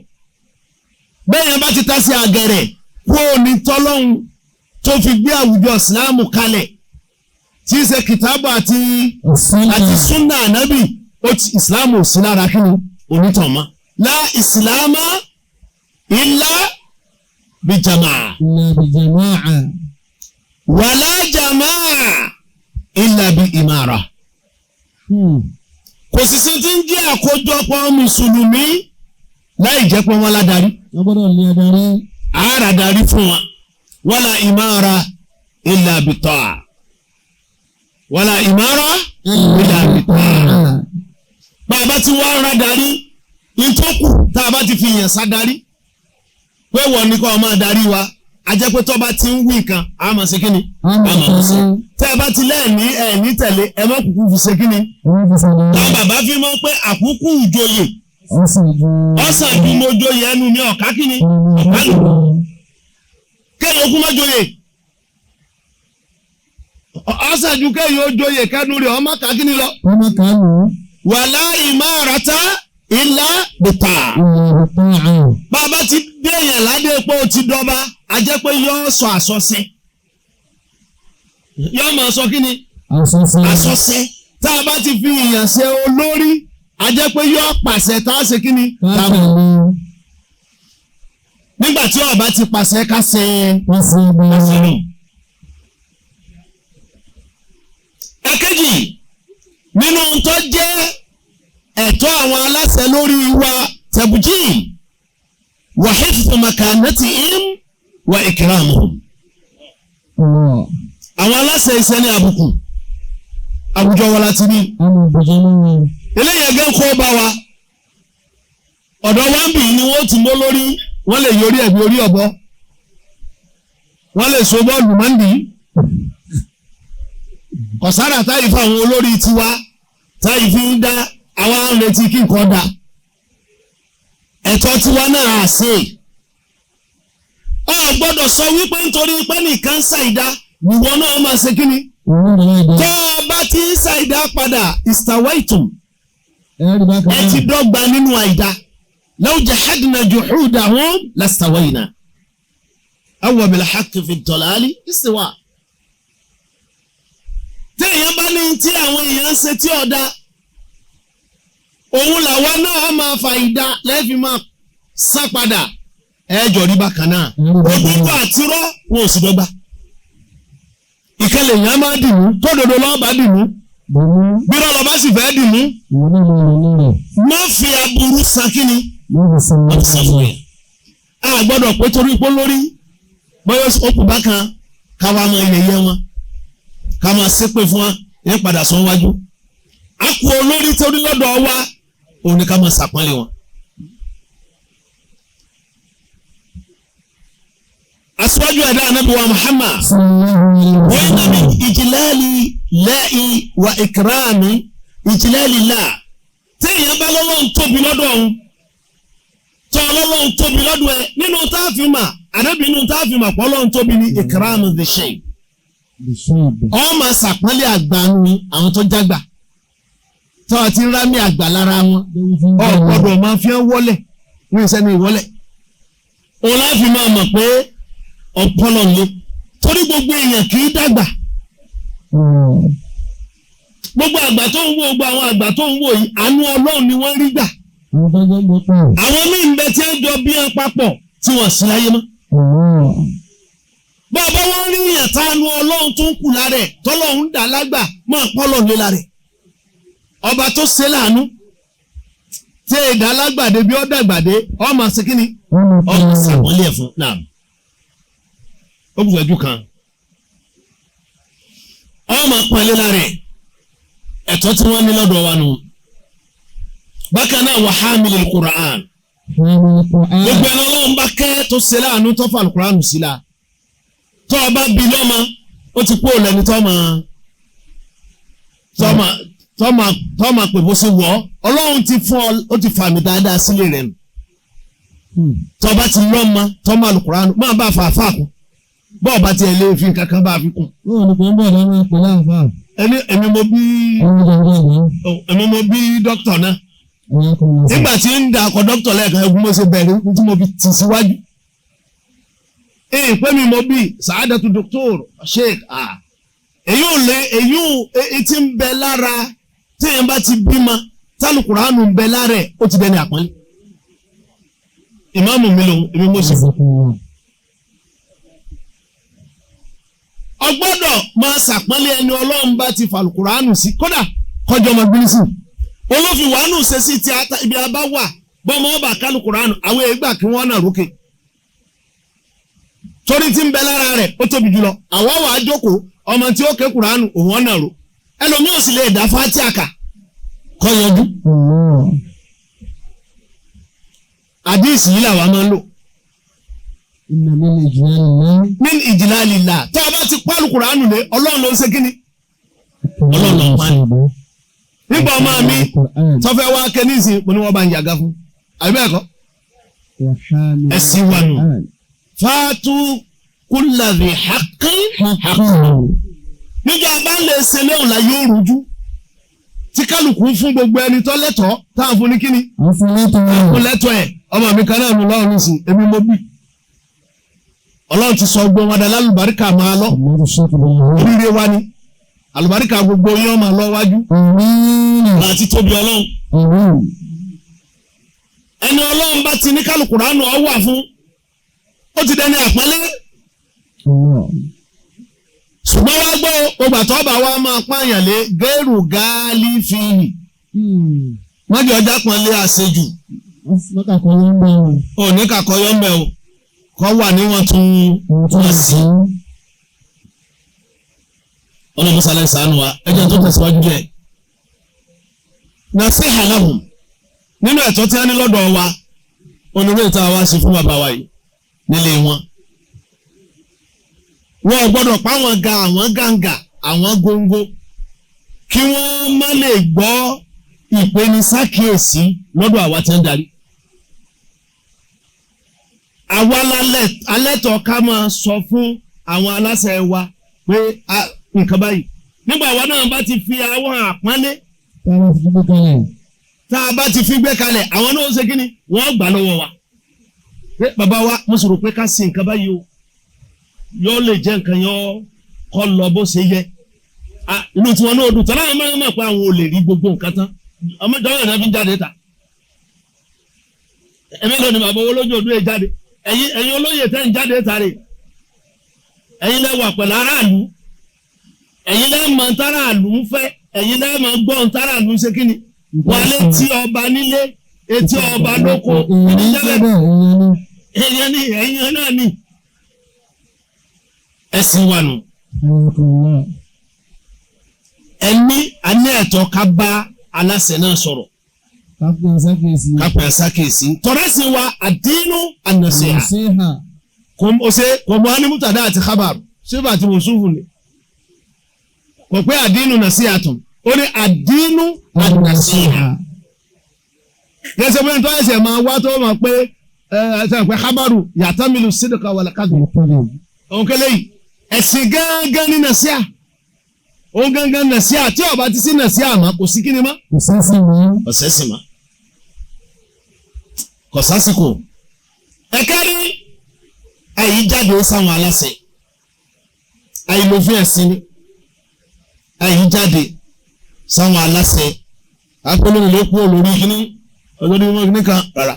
Bẹ́ẹ̀ yẹn bá ti ta sí àgẹ̀rẹ̀ kó o ní tọ́lọ́hún tó fi gbé àwùjọ Islam kalẹ̀ tí í ṣe kìtàbù àti súnà ànábì ó ti Islam ò sí lára kí ni onítàn mọ́. La ìsìlámà illa bi jamaa. Illa bi jamaa. Wala jamaa illa bi imara. Kò sì sí ti ń jẹ́ àkójọpọ̀ mùsùlùmí láì jẹ́ pé wọ́n ládarí. Wọ́n gbọ́dọ̀ lé adarí. Àárà darí fún wa. Wala imara illa bi ta'a. Wala imara illa bi ta'a. Bàbá tí wọ́n rà darí, ìtókù tá a bá ti fi yàn sá darí. Pé wọ́n ní kó máa darí wa. A jẹ́ pé tó bá ti ń wí nǹkan, a máa ṣe kíni? A máa ṣe. Tẹ́ ẹ bá ti lẹ́ẹ̀ní ẹ̀ní tẹ̀lé, ẹ má kúkú fi ṣe kíni? Táwọn bàbá fi mọ̀ pé àkúkú ìjòyè. Ọ̀sán ju mo joyè ẹnu mi ọ̀ká kíni? Ọ̀ká lù. Kéèyàn okú má joyè. Ọ̀sán ju kéèyàn ó joyè kẹ́nu rẹ̀ ọmọ ká kíni lọ. Ọmọ ká lù. Wàlá ìmárata ilá bìtà. Bàbá ti déèyàn ládé pé ó ti dọba, a jẹ́ pé yóò sọ àsọsẹ. Yóò máa sọ kí ni? Àsọsẹ. Tá a bá ti fi ìyàn ṣe olórí, a jẹ́ pé yóò pàṣẹ tá a ṣe kí ni? Nígbà tí ọba ti pàṣẹ ká ṣe àṣẹ náà. Ẹ̀kejì nínú tó jẹ́ ẹ̀tọ́ àwọn aláṣẹ lórí wa tẹ̀bùjì wa hifdhu makanatihim wa ikramuhum. Àwọn aláṣẹ iṣẹ́ ní àbùkù àwùjọ wa láti ní. Eléyìí ẹgẹ́ kó bá wa ọ̀dọ̀ wa ń bì ní wọ́n ti mọ́ lórí wọ́n lè yorí ẹ̀bí orí ọ̀bọ wọ́n lè so bọ́ọ̀lù mọ́ndì kọ̀sára táyì fún àwọn olórí tiwa táyì fi ń dá àwa ń retí kí nǹkan dá ẹ̀tọ́ tiwa náà á ṣe. Ọ gbọ́dọ̀ sọ wípé nítorí pé nìkan ń ṣàìdá ìwọ náà máa ṣe kíni. Tó o bá ti ń ṣàìdá padà istawaitum ẹ ti dọ́gba nínú àìdá. Law jahadna juhudahum lastawayna awwa bil haqqi fi dalali istiwa. Tí èèyàn bá ní tí àwọn èèyàn ń ṣe tí ọ̀dà òun làwa náà máa fa ìdá lẹ́ẹ̀fì máa sá padà ẹ̀ẹ́jọ̀ rí bákan náà. Òdodo àtirọ́ wọn ò sì dọ́gba. Ìkẹlẹ̀ èèyàn máa dìmú tódodo lọ́wọ́ bá dìmú bí lọ́lọ́ bá sì fẹ́ dìmú má fi aburú san kíni má fi san fún yẹn. A gbọ́dọ̀ pé torí pé lórí bóyá ó kù bákan káwa máa yẹ̀yẹ́ wọn ká máa ṣépè fún wa yẹn padà sọ wájú. A kú olórí torí lọ́dọ̀ wa òun ni ká máa ṣàpọ́nlé wọn. Aṣíwájú ẹ̀dá Ànábì wa Muhammad wọ́n ní min ìjìláàlì lahi wa ìkìrámì ìjìláàlì là tí èèyàn bá lọ́lọ́run tóbi lọ́dọ̀ ọ̀hún tó ọlọ́run tóbi lọ́dọ̀ ẹ nínú táàfin mà Ànábì nínú táàfin mà pọ̀ ọlọ́run tóbi ní ìkìrámì the shape. Ọ máa ṣàpọ́nlé àgbà ni àwọn tó jágbà tó àti rámì àgbà lára wọn ọ gbọ́dọ̀ máa fi hàn wọlé wọn ìsẹ́ni ìwọlé òun láfi máa mọ̀ pé ọpọlọ ni torí gbogbo èèyàn kì í dàgbà. Gbogbo àgbà tó ń wo, gbogbo àwọn àgbà tó ń wò yìí, àánú Ọlọ́run ni wọ́n rí gbà. Àwọn tó jẹ́ gbé pọ̀. Àwọn míì ń bẹ tí ń jọ bí wọn papọ̀ tí wọ́n sí láyé mọ́. Allah. Bàbá wọn rí yàn tánu Ọlọ́run tó ń kù lára ẹ̀, tọ́lọ́run ń dà lágbà, máa pọ́lọ̀ lé lára ẹ̀. Ọba tó ṣe láàánú tí èdè alágbàdé bí ó dàgbàdé, ọmọ ṣe kíni, Wọ́n máa ọmọ pọ̀. ṣàpọ́nlé ẹ̀ fún náà. Ó kù sẹ́jú kan, ọmọ pọ́nlé lára ẹ̀. Ẹ̀tọ́ tí wọ́n ní lọ́dọ̀ wa nù. Bákan náà, wa hamilil Qur'an. Hamilul Qur'an. Gbogbo ẹni Ọlọ́run bá kẹ́ tó ṣe láàánú tó fa Al-Qur'an sí la, tó o bá bí lọ́mọ, ó ti kú òlẹ́ni tọ́mọ pè bó ṣe wọ̀ ọ́. Ọlọ́run ti fún ọ, ó ti fàmì dáadáa sílé rẹ̀ nù. Tó o bá ti lọ́mọ tọ́mọ Al-Qur'an, máa bá a fà fà kún, bọ́ọ̀ bá tiẹ̀ lé fi kankan bá a fi kún. Bóò ni kò ń bọ̀ lọ́wọ́ pẹ̀lú àfà. Ẹni èmi mo bí Àwọn jẹ́ ìgbẹ́. èmi mo bí dókítà náà. Àwọn kò mọ̀ sí. Nígbà tí ń da akọ dókítà lẹ́ẹ̀kan, ẹ̀gún mo ṣe bẹ̀rẹ̀ tí mo fi tì síwájú. Ee, pé mi mo bí sàádàtú dókítọ̀rù sheikh, ah, èyí ò lé, èyí ò etí ń bẹ lára téèyàn bá ti bímọ tálùkùránù ń bẹ lára ẹ̀, ó ti dẹni àpọ́nlé. Ìmáàmù mi lòun, èmi mo sì fún. Ọgbọ́dọ̀ máa ṣàpọ́nlé ẹni Ọlọ́run bá ti fàlùkùránù sí, kódà kọjọ́ ọmọ gbínísì olófin wàánù ṣe sí ti ibi abá wà bọ́mọ ọba kálùkùránù, àwọn èègbà kí wọ́n náà rókè torí tí ń bẹ lára rẹ̀ ó tóbi jùlọ. Àwọn wàá jókòó, ọmọ tí ó ké kùránù òun ọ̀nà ró, ẹlòmíì ò sì lè dá fátíà kà kọ́ yanjú. Àdíìsì yìí làwa máa ń lò. Inna min ijlalillah. Min ijlalillah. Tó o bá ti pálù kùránù lé, Ọlọ́run ló ń ṣe kíni, Ọlọ́run ló ń pa ní. Nígbà ọmọ mi tọ́fẹ́ wá ké nísìnyí, mo ní wọ́n bá ń yàgá fún, àbí bẹ́ẹ̀ kọ́? Ẹ̀sìn wa nù. Fatu kulla dhi haqqin haqqahu. Nígbà bá lè ṣe léhùn la yóò rújú tí kálukú fún gbogbo ẹni tó lẹ́tọ̀ọ́ táwọn fún ní kíni, fún lẹ́tọ̀ọ́ ẹ̀. Ọmọ mi kan náà nù lọ́rùn nísìnyí, èmi mo bí. Ọlọ́run ti sọ gbogbo wọn dá lálùbáríkà máa lọ. Oríire wa ni àlùbáríkà gbogbo yín máa lọ wájú láti tóbi Ọlọ́run. Ẹni Ọlọ́run bá ti ní kálukùránù ọ wà fún, ó ti dẹni àpọ́nlé. Ṣùgbọ́n wá gbọ́, ọgbà tó bá wa máa pààyàn lé gẹ́rù gáálí fìhì, wọ́n jẹ́ ọjà pọ́nlé àṣejù. Òní kàkọ́yọ́ ń bẹ̀ o, kọ́ wà níwọ̀n tún wọ́n sí. Ọlọ́run sálẹ̀ sànù wa, ẹjẹ́ tó tẹ̀síwájú díẹ̀. Nasiha lahum, nínú ẹ̀tọ́ tí a ní lọ́dọ̀ wa, onírú ìta wa ṣe fún bàbá wa yìí nílé wọn. Wọn ò gbọ́dọ̀ pa àwọn ga, àwọn gàǹgà, àwọn góńgó, kí wọ́n má lè gbọ́ ìpenisákìyèsí lọ́dọ̀ àwa tí ń darí. Àwa alẹ́tọ̀ ká máa sọ fún àwọn aláṣẹ wa pé nǹkan báyìí. Nígbà wa náà bá ti fi àwọn àpọ́nlé tá a bá ti fi gbé kalẹ̀, àwọn náà ó ṣe kí ni, wọ́n gbà lọ́wọ́ wa. Pé bàbá wa, mo sọ̀rọ̀ pé ká ṣe nǹkan báyìí o, yóò lè jẹ́ nǹkan yóò kọ́ lọ bó ṣe yẹ. Inú tiwọn náà dùn tán, láwọn máa ń mọ̀ pé àwọn ò lè rí gbogbo nǹkan tán. Ọmọ ìjọba ìrìnà fi ń jáde ta. Ẹ̀mí lónìí bàbá owó lójú ọdún ẹ̀ jáde. Ẹ̀yin olóyè tẹ́ ń jáde ta rè. Ẹ̀yin lẹ wà pẹ̀lú aráàlú. Ẹ̀yin lẹ mọ̀ ntáràlú ń fẹ́. Ẹ̀yin lẹ mọ̀ gbọ́ ntáràlú ń ṣe kí ni. Wà létí ọba nílé, etí ọba lóko. Ẹ̀yin ni, ẹ̀yin náà ni. Ẹ̀sìn wa nù. Ẹni a ní ẹ̀tọ́ ká bá aláṣẹ náà sọ̀rọ̀. Kápẹ́ sákèsí. Tọ́lẹ́sìn wa àdínú ànàṣẹ́hà. Kò mọ animutada àti kábàrù. Sífà àti mùsùlùmí ni. Kò pé àdínú nàṣíhà tún. Ó ní àdínú ànàṣẹ́hà. Gẹ́sẹ̀ pé nítorí ẹsẹ̀ máa wá tó máa pé ẹ pé kábàrù yàtàmílù sídìkà wal kadhib. Òun kẹlẹ́ yìí. Ẹ̀sìn gángan ní nàṣíhà. Òun gángan nàṣíhà, tí ó bá ti sí nàṣíhà mọ́, kò sí kíni mọ́. Kò sẹ́sìn mọ́. Kò sásìkò. Ẹ̀ka rí àyí jáde sáwọn aláṣẹ. Àìlòfin ẹ̀sìn ni. Àyí jáde. Sáwọn aláṣẹ akpọ́lọ́nù ló kú olórí kíní olórí wọn kíní kan rárá.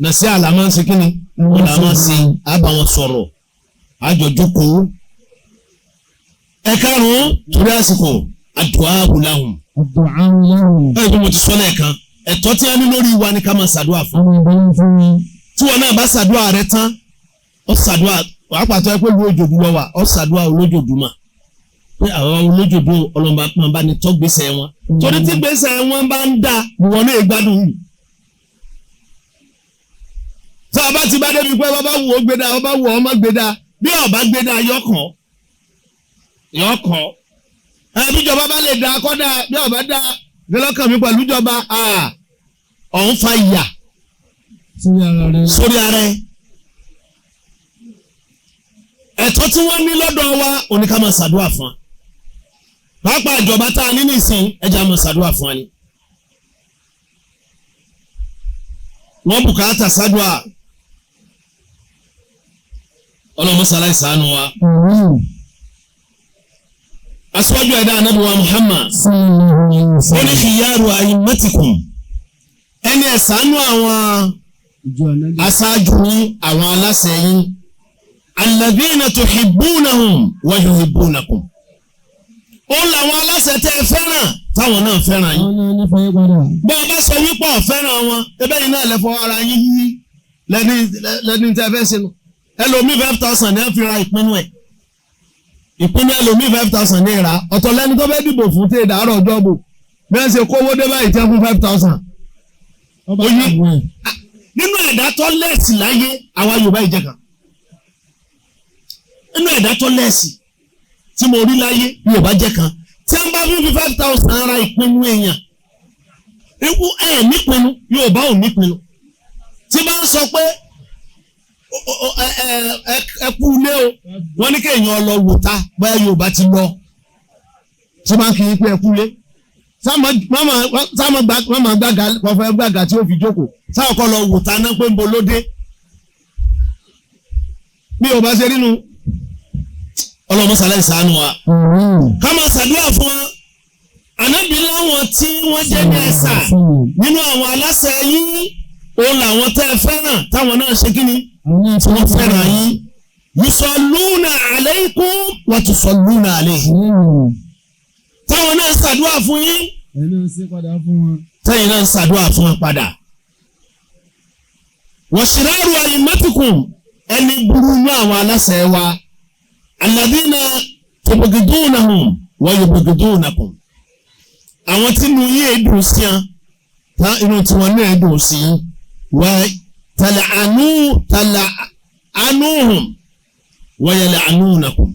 Nàṣẹ́ àlàmà ń ṣe kíni àlàmà ń ṣe àbá wọn sọ̀rọ̀ àjọ jókòó. Ẹ̀karùn-ún torí àsìkò àdúà lahum. Àdúà lahum. Báyìí tó mo ti sọ lẹ́ẹ̀kan, ẹ̀tọ́ tí a ní lórí wa ni ká máa ṣàdúà fún. Àwọn ìbọn fún wọn. Tí wọn náà bá ṣàdúà rẹ tán, ó ṣàdúà wàá pàtó ẹ pé ìlú òjòdú lọ wà, ó ṣàdúà olójòdú mà pé àwọn olójòdú ọlọ́mọba máa bá ní tọ́ gbèsè wọn. Torí tí gbèsè wọn bá ń dà, ìwọ náà gbádùn yìí. Tí a bá ti bá débi pé bàbá wù ó gbé dá, bàbá wù ọmọ gbé dá, bí ọba gbé dá yọkàn yọkàn. Ẹ bíjọba bá lè dá kọ́dà bí ọba dá gbẹlọ́kàn mi pẹ̀lú ìjọba ọ̀hún fa ìyà Sórí ara rẹ. Sórí ara ẹ. Ẹ̀tọ́ tí wọ́n ní lọ́dọ̀ wa òní ká máa ṣàdúrà fún wa. Pàápàá ìjọba tá a ní nísìn ẹja máa ṣàdúrà fún wa ni. Wọ́n bùkátà ṣàdúrà. Ọlọ́mọṣálá ìṣàánú wa. Àmín. Aṣíwájú ẹ̀dá Ànábì wa Muhammad. Sallallahu alayhi wa Ó ní sallam. khiyaru a'immatikum. Ẹni ẹ̀sánú àwọn Ìjọ ànábì. aṣáájú yín, àwọn aláṣẹ yín. Alladhina tuhibbunahum wa yuhibbunakum. Ó làwọn aláṣẹ tẹ́ ẹ fẹ́ràn táwọn náà fẹ́ràn yín. Àwọn náà nífẹ̀ẹ́ padà. Bọ́ ọ bá sọ wípé ọ̀ fẹ́ràn wọn, ebe yìí náà lẹ́fọ́ ara yín yí lẹ́ni lẹ́ni tẹ́ fẹ́ ṣe nù. Ẹlòmíì 5,000 ní ẹ fi ra ìpinnu ẹ̀. Ìpinnu ẹlòmíì 5,000 ní ìrà. Ọ̀tọ̀ lẹ́ni tó fẹ́ dìbò fún tí ìdàárọ̀ ọjọ́ bò. Bí wọ́n ṣe kówó dé báyìí tẹ́ fún 5,000. Ọba Oyin. àwọn ẹ̀. Nínú ẹ̀dá tó lẹ́ẹ̀sì láyé, àwa Yorùbá ìjẹ kan. Nínú ẹ̀dá tó lẹ́ẹ̀sì tí mo rí láyé, Yorùbá jẹ́ kan. Tí wọ́n bá fi 5,000 ra ìpinnu èèyàn, ikú ẹ̀ nípinnu, Yorùbá ò nípinnu. Tí bá ń sọ pé ẹ kú ilé o, wọ́n ní kéèyàn lọ wò ta bóyá Yorùbá ti lọ. Tí bá ń kí i pé ẹ kú ilé, sáàmù gbàgà kọfẹ gbàgà tí ó fi jókòó sáà kọ lọ wò ta náà pé ń bo lóde bí o bá ṣe nínú ọlọmọsálẹ ìsànù wa Àmín. ká máa ṣàdúrà fún wa. Ànábì láwọn tí wọ́n jẹ́ ní ẹ̀sà nínú àwọn aláṣẹ yín, òun làwọn tẹ́ ẹ fẹ́ràn táwọn náà ṣe kíni Àwọn náà tí wọ́n fẹ́ràn yín. Yusalluna alaykum wa tusalluna alayhim. Àmín. Táwọn náà ṣàdúrà fún yín, Ẹ náà ṣe padà fún wọn. tẹ́yìn náà ń ṣàdúrà fún wọn padà. Wọ̀ṣìláàrù àyìnmọ́tìkùn, ẹni burú ní àwọn aláṣẹ wa. Alladhina tubghidunahum wa yubghidunakum. Àwọn tí inú yín èdùn sí wọn, tá inú tiwọn náà èdùn sí yín. Wa tal'anu tal'anuhum wa yal'anunakum.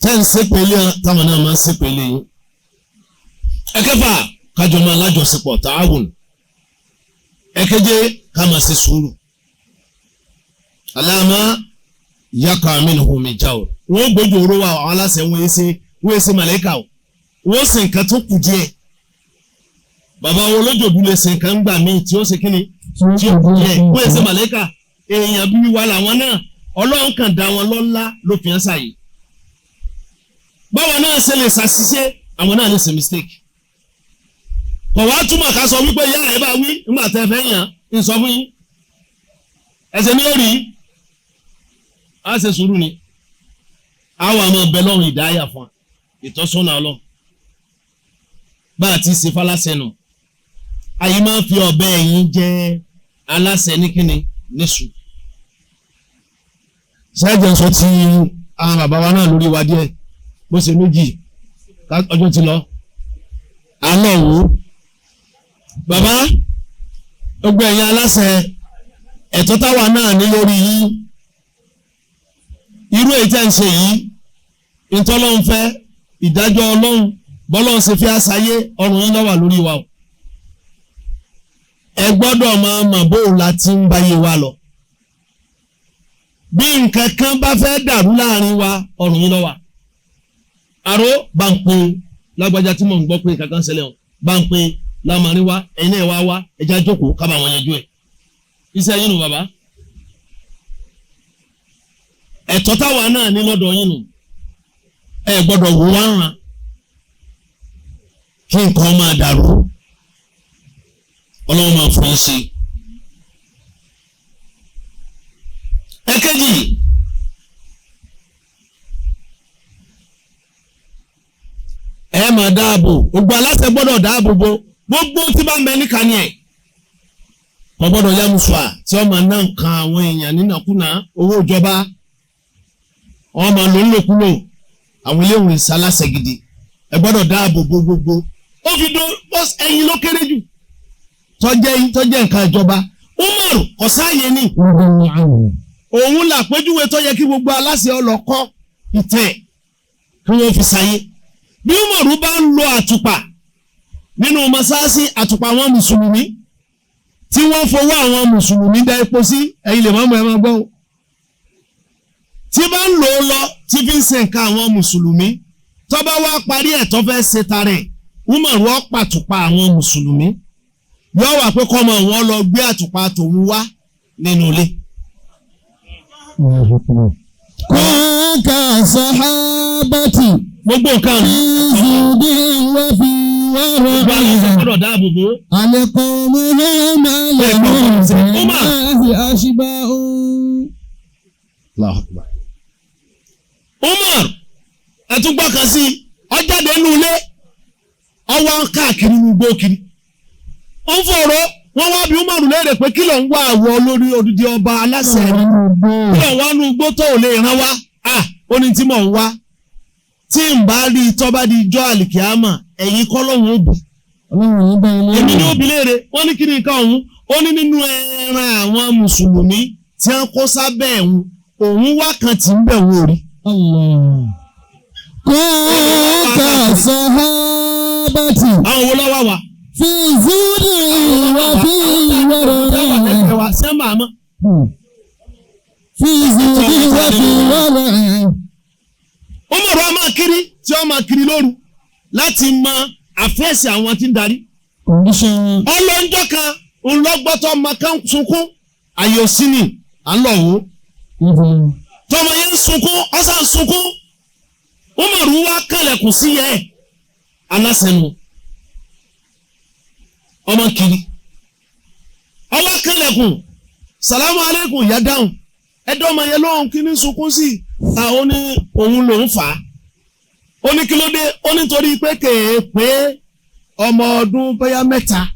Tẹ́ ń ṣépele táwọn náà máa ń ṣépele yín. Ẹ̀kẹfà, kájọ máa lájọṣepọ̀, ta'awun. Ẹ̀keje, ká máa ṣe sùúrù. Aláàmà yàkà minhu min jawr. Wọ́n gbójú oró wa àwọn aláṣẹ wọn ṣe wọ́n ṣe màlẹ́kà o. Wọ́n ṣe nǹkan tó kù díẹ̀. Bàbá wọn olójòdú lè ṣe nǹkan gbà míì tí ó ṣe kíni tí ó kù díẹ̀. Wọ́n ṣe màlẹ́kà. Èèyàn bí wa làwọn náà. Ọlọ́run kàn dá wọn lọ́lá ló fi hàn sáyé. Báwọn náà ṣe lè ṣàṣìṣe, àwọn náà lè ṣe mistake. Kò wá túmọ̀ ká sọ wípé ìyá ẹ̀ bá wí nígbà tẹ́ fẹ́ yàn ń sọ fún yín. Ẹsẹ̀ ní ó rí, á ṣe sùúrù ni. Á wà máa bẹ lọ́run ìdáyà fún wa, ìtọ́sọ́nà Ọlọ́run. Bá a ti ṣe fáláṣẹ nù. Àyè máa ń fi ọ̀bẹ ẹ̀yìn jẹ aláṣẹ ní kíni níṣu. Ṣáàjẹ̀ ń sọ ti àwọn bàbá wa náà lórí wa díẹ̀ bó ṣe méjì ọjọ́ ti lọ. Alẹ́ wo bàbá gbogbo ẹ̀yin aláṣẹ, ẹ̀tọ́ táwa náà ní lórí yín, irú èyí tẹ́ ń ṣe yìí, ìtọ́lọ́run fẹ́ ìdájọ́ Ọlọ́run bọ́lọ́run ṣe fi àṣàyé ọrùn yín ló wà lórí wa o. Ẹ gbọ́dọ̀ máa mọ̀ bóun la ti ń báyé wa lọ. Bí nǹkan kan bá fẹ́ dàrú láàrin wa, ọrùn yín ló wà. Àró bá ń pe lágbájá tí mò ń gbọ́ pé kankan ṣẹlẹ̀ o, bá ń pe lámarin wa, ẹ̀yin náà wá wá ẹja jókòó ká bá wọn yanjú ẹ̀. Iṣẹ́ yín nù bàbá. Ẹ̀tọ́ táwa náà ní lọ́dọ̀ yín nù. Ẹ gbọ́dọ̀ wò wá ràn kí nǹkan máa dàrú. Ọlọ́run máa fún yín ṣe. Ẹ̀kejì, ẹ máa dáàbò, gbogbo aláṣẹ gbọ́dọ̀ dáàbò bo gbogbo tí bá ń bẹ níka ni ẹ̀. Kò gbọ́dọ̀ yá musuwa tí wọ́n máa ná nǹkan àwọn èèyàn nínàkúnà owó ìjọba, wọ́n máa lò ń lòkulò. Àwọn iléèwé ìsaláṣẹ gidi, ẹ gbọ́dọ̀ dáàbò bo gbogbo. Ó fi dó ẹyin ló kéré jù tọ́jẹ́ nǹkan ìjọba. Umaru ọ̀sáyé ni òun làpéjúwe tó yẹ kí gbogbo aláṣẹ ọlọ́kọ́ ìtẹ̀ kí wọ́n fi sáyé. Bí Umaru bá ń lo àtùpà nínú mọ́sáàsì, àtùpà àwọn mùsùlùmí tí wọ́n fowó àwọn mùsùlùmí da epo sí, ẹ̀yin lè má mú ẹ máa gbọ́ o. Tí bá ń lò ó lọ tí fi ń ṣe nǹkan àwọn mùsùlùmí, tó bá wá parí ẹ̀ tó fẹ́ ṣe tarẹ̀, Umaru ó pàtùpà àwọn mùsùlùmí, yóò wà pé kọ́mọ wọn lọ gbé àtùpà tòun wá nínú ilé. Kọ́ńkà sàhábàtì gbogbo nǹkan fi zùdí wá fi wọ́rọ̀ gbogbo aláṣẹ gbọ́dọ̀ dáàbò bò. Àlẹ́kọ̀ọ́mù náà máa lè mú ìsìn àṣìbá òun. Umar ẹtúgbọ́ kan sí ọjáde nínú ilé, ọwọ́ ń káàkiri ní igbó kiri. Ó ń fọ̀rọ̀ wọ́n wá bí Umar léèrè pé kí ló ń wá àwọ̀ olórí odidi ọba aláṣẹ, kí ló ń wá nú igbó tó ò lè ràn wá? Ó ní tí mò ń wá, tí n bá rí i tọ́ bá di ijọ́ àlìkíámà, ẹ̀yin kọ́ lọ́hùn ó bì. Èmi ní ó bi léèrè. Wọ́n ní kí ni nǹkan ọ̀hún? Ó ní nínú ẹran àwọn mùsùlùmí tí wọ́n kó sábẹ́ ẹ̀hún, òun wá kan tí ń bẹ̀ wọ́n rí. Kọ́ńkà sàhábàtì Àwọn wo lọ́wọ́ wa? fi zúdì wá fi wọ́rọ̀ Ṣé màá mọ̀? fi zúdì wá fi wọ́rọ̀. Umaru a máa kiri tí ó máa kiri lóru láti mọ àfẹ́sì àwọn tí ń darí. Condition. Ọlọ́njọ́ kan ńlọgbọ́tọ̀ ọmọ kan sunkún, àyè òsì ni à ń lọ wò. Tọmọ yẹn ń sunkún, ọ̀sán sunkún. Umaru wá kànlẹ̀kùn sí yẹ ẹ̀ aláṣẹnu. Ọmọ kiri. Ọwọ́ kànlẹ̀kùn, sàlámù aláìkùm, ìyá dáhùn. Ẹ̀dọ́ ọmọ yẹn lóhùn kí ní sunkún sí. Àwọn ní òun lòún fà á. Ó ní kí ló dé? Ó ní torí pé kèé pé ọmọ ọdún bóyá 3.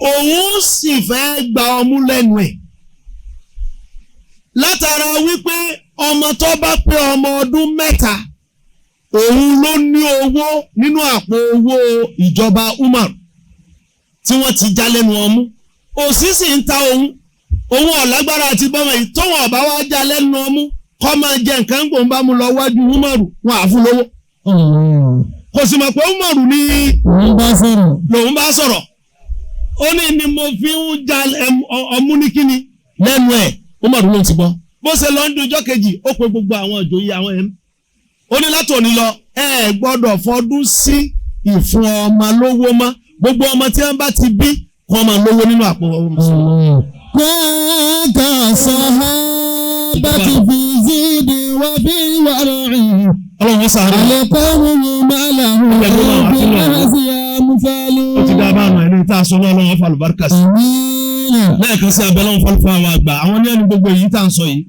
Òun sì fẹ́ gba ọmú lẹ́nu ẹ̀. Látara wípé ọmọ tó bá pé ọmọ ọdún 3, òun ló ní owó nínú àpò owó ìjọba Umar tí wọ́n ti já lẹ́nu ọmú. Òsì sì ń ta òun. Òun ọ̀lágbára àti bọ́mọ yìí tóun ọ̀bá wá já lẹ́nu ọmú kọ́ máa jẹ nǹkan gbòǹ bá mu lọ wájú Umaru, wọn àá fún lówó. Kò sì mọ̀ pé Umaru ní lòun bá sọ̀rọ̀. Ó ní ni mo fi ń ja ọmú ní kíni lẹ́nu ẹ̀. Umaru ló ti gbọ́. Bó ṣe lọ ń dun ijọ́ kejì, ó pe gbogbo àwọn ìjòyè àwọn ẹ̀mí. Ó ní látòní lọ, ẹ gbọ́dọ̀ fọdún sí ìfún ọmọ lówó mọ́. Gbogbo ọmọ tí wọ́n bá ti bí kọ́ ọmọ lówó nínú àpò ọmọ. Kọ́ńkà sàhábàtì fi zúdì wá fi wọ́rọ̀. Ọlọ́run sàárẹ̀. Àlẹ́kọ̀ọ́mù máa làwọn òbí láti àmúfẹ́lú. Ó ti dá a bá àwọn ẹni tá a sọ náà, Ọlọ́run fàlùbáríkà sí. Lẹ́ẹ̀kan sí abẹ́ Ọlọ́run fàlùfà àwọn àgbà, àwọn ní ẹni gbogbo èyí tá à ń sọ yìí.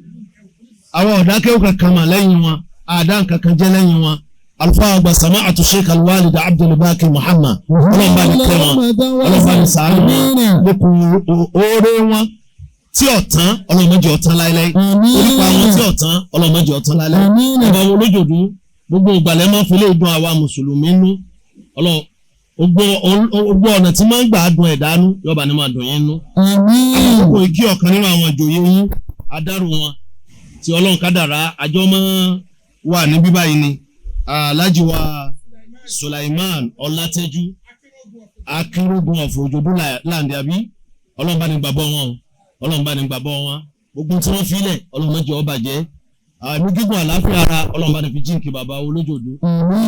Àwọn ọ̀dà kéwù kankan mà lẹ́yìn wọn, àdá nǹkan jẹ́ lẹ́yìn wọn. Àlùfáà àgbà Sama'atu Sheikh Al-Walid Abdul Baqi Muhammad, Ọlọ́run bá ní kẹ́ wọn, Ọlọ́run bá ní ṣàánú wọn, lókun oore wọn tí ọ̀tán, Ọlọ́run má jẹ́ ó tán láéláé. Orípa wọn tí ọ̀tán, Ọlọ́run má jẹ́ ó tán láéláé. Ọba wo lójòdú, gbogbo ìgbàlẹ̀ máa ń fi léèdùn àwa mùsùlùmí nú. Ọlọ́run gbogbo ọ̀nà tí máa ń gbà dùn ẹ̀dá nú, yọba ni máa dùn yín nú. Àkókò ìkí ọ̀kan nínú àwọn ìjòyè yín, adárò wọn tí Ọlọ́run kádàrá àjọ máa wà ní bíbá yìí ni Alhaji wa Sulaiman Ọlátẹ́jú Akínrógun ọ̀fọ̀ Òjòdú láǹdí àbí. Ọlọ́run bá ní gbàgbọ́ wọn, Ọlọ́run bá ní gbàgbọ́ wọn. Gbogbo tí wọ́n filẹ̀, Ọlọ́run má jẹ́ ó bàjẹ́. Àmì gígùn àlàáfíà ara, Ọlọ́run bá ní fi jíǹkì bàbá olójòdú,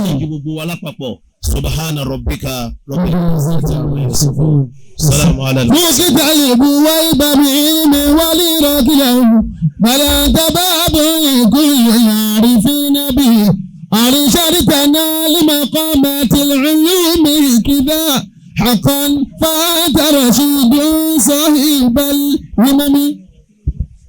jíǹkì gbogbo wa lápapọ̀. Subhana rabbika rabbil izzati amma yasifun. Salamu alaykum. Mùsùlùmí wá ìbámu ìmì wálé rọ́kìlẹ̀ bàlá dábàá bọ̀ ìkúlẹ̀ yàrá ìfínà. أرشدتنا لمقامات العلوم كذا حقا فأنت رشيد صاحب الهمم.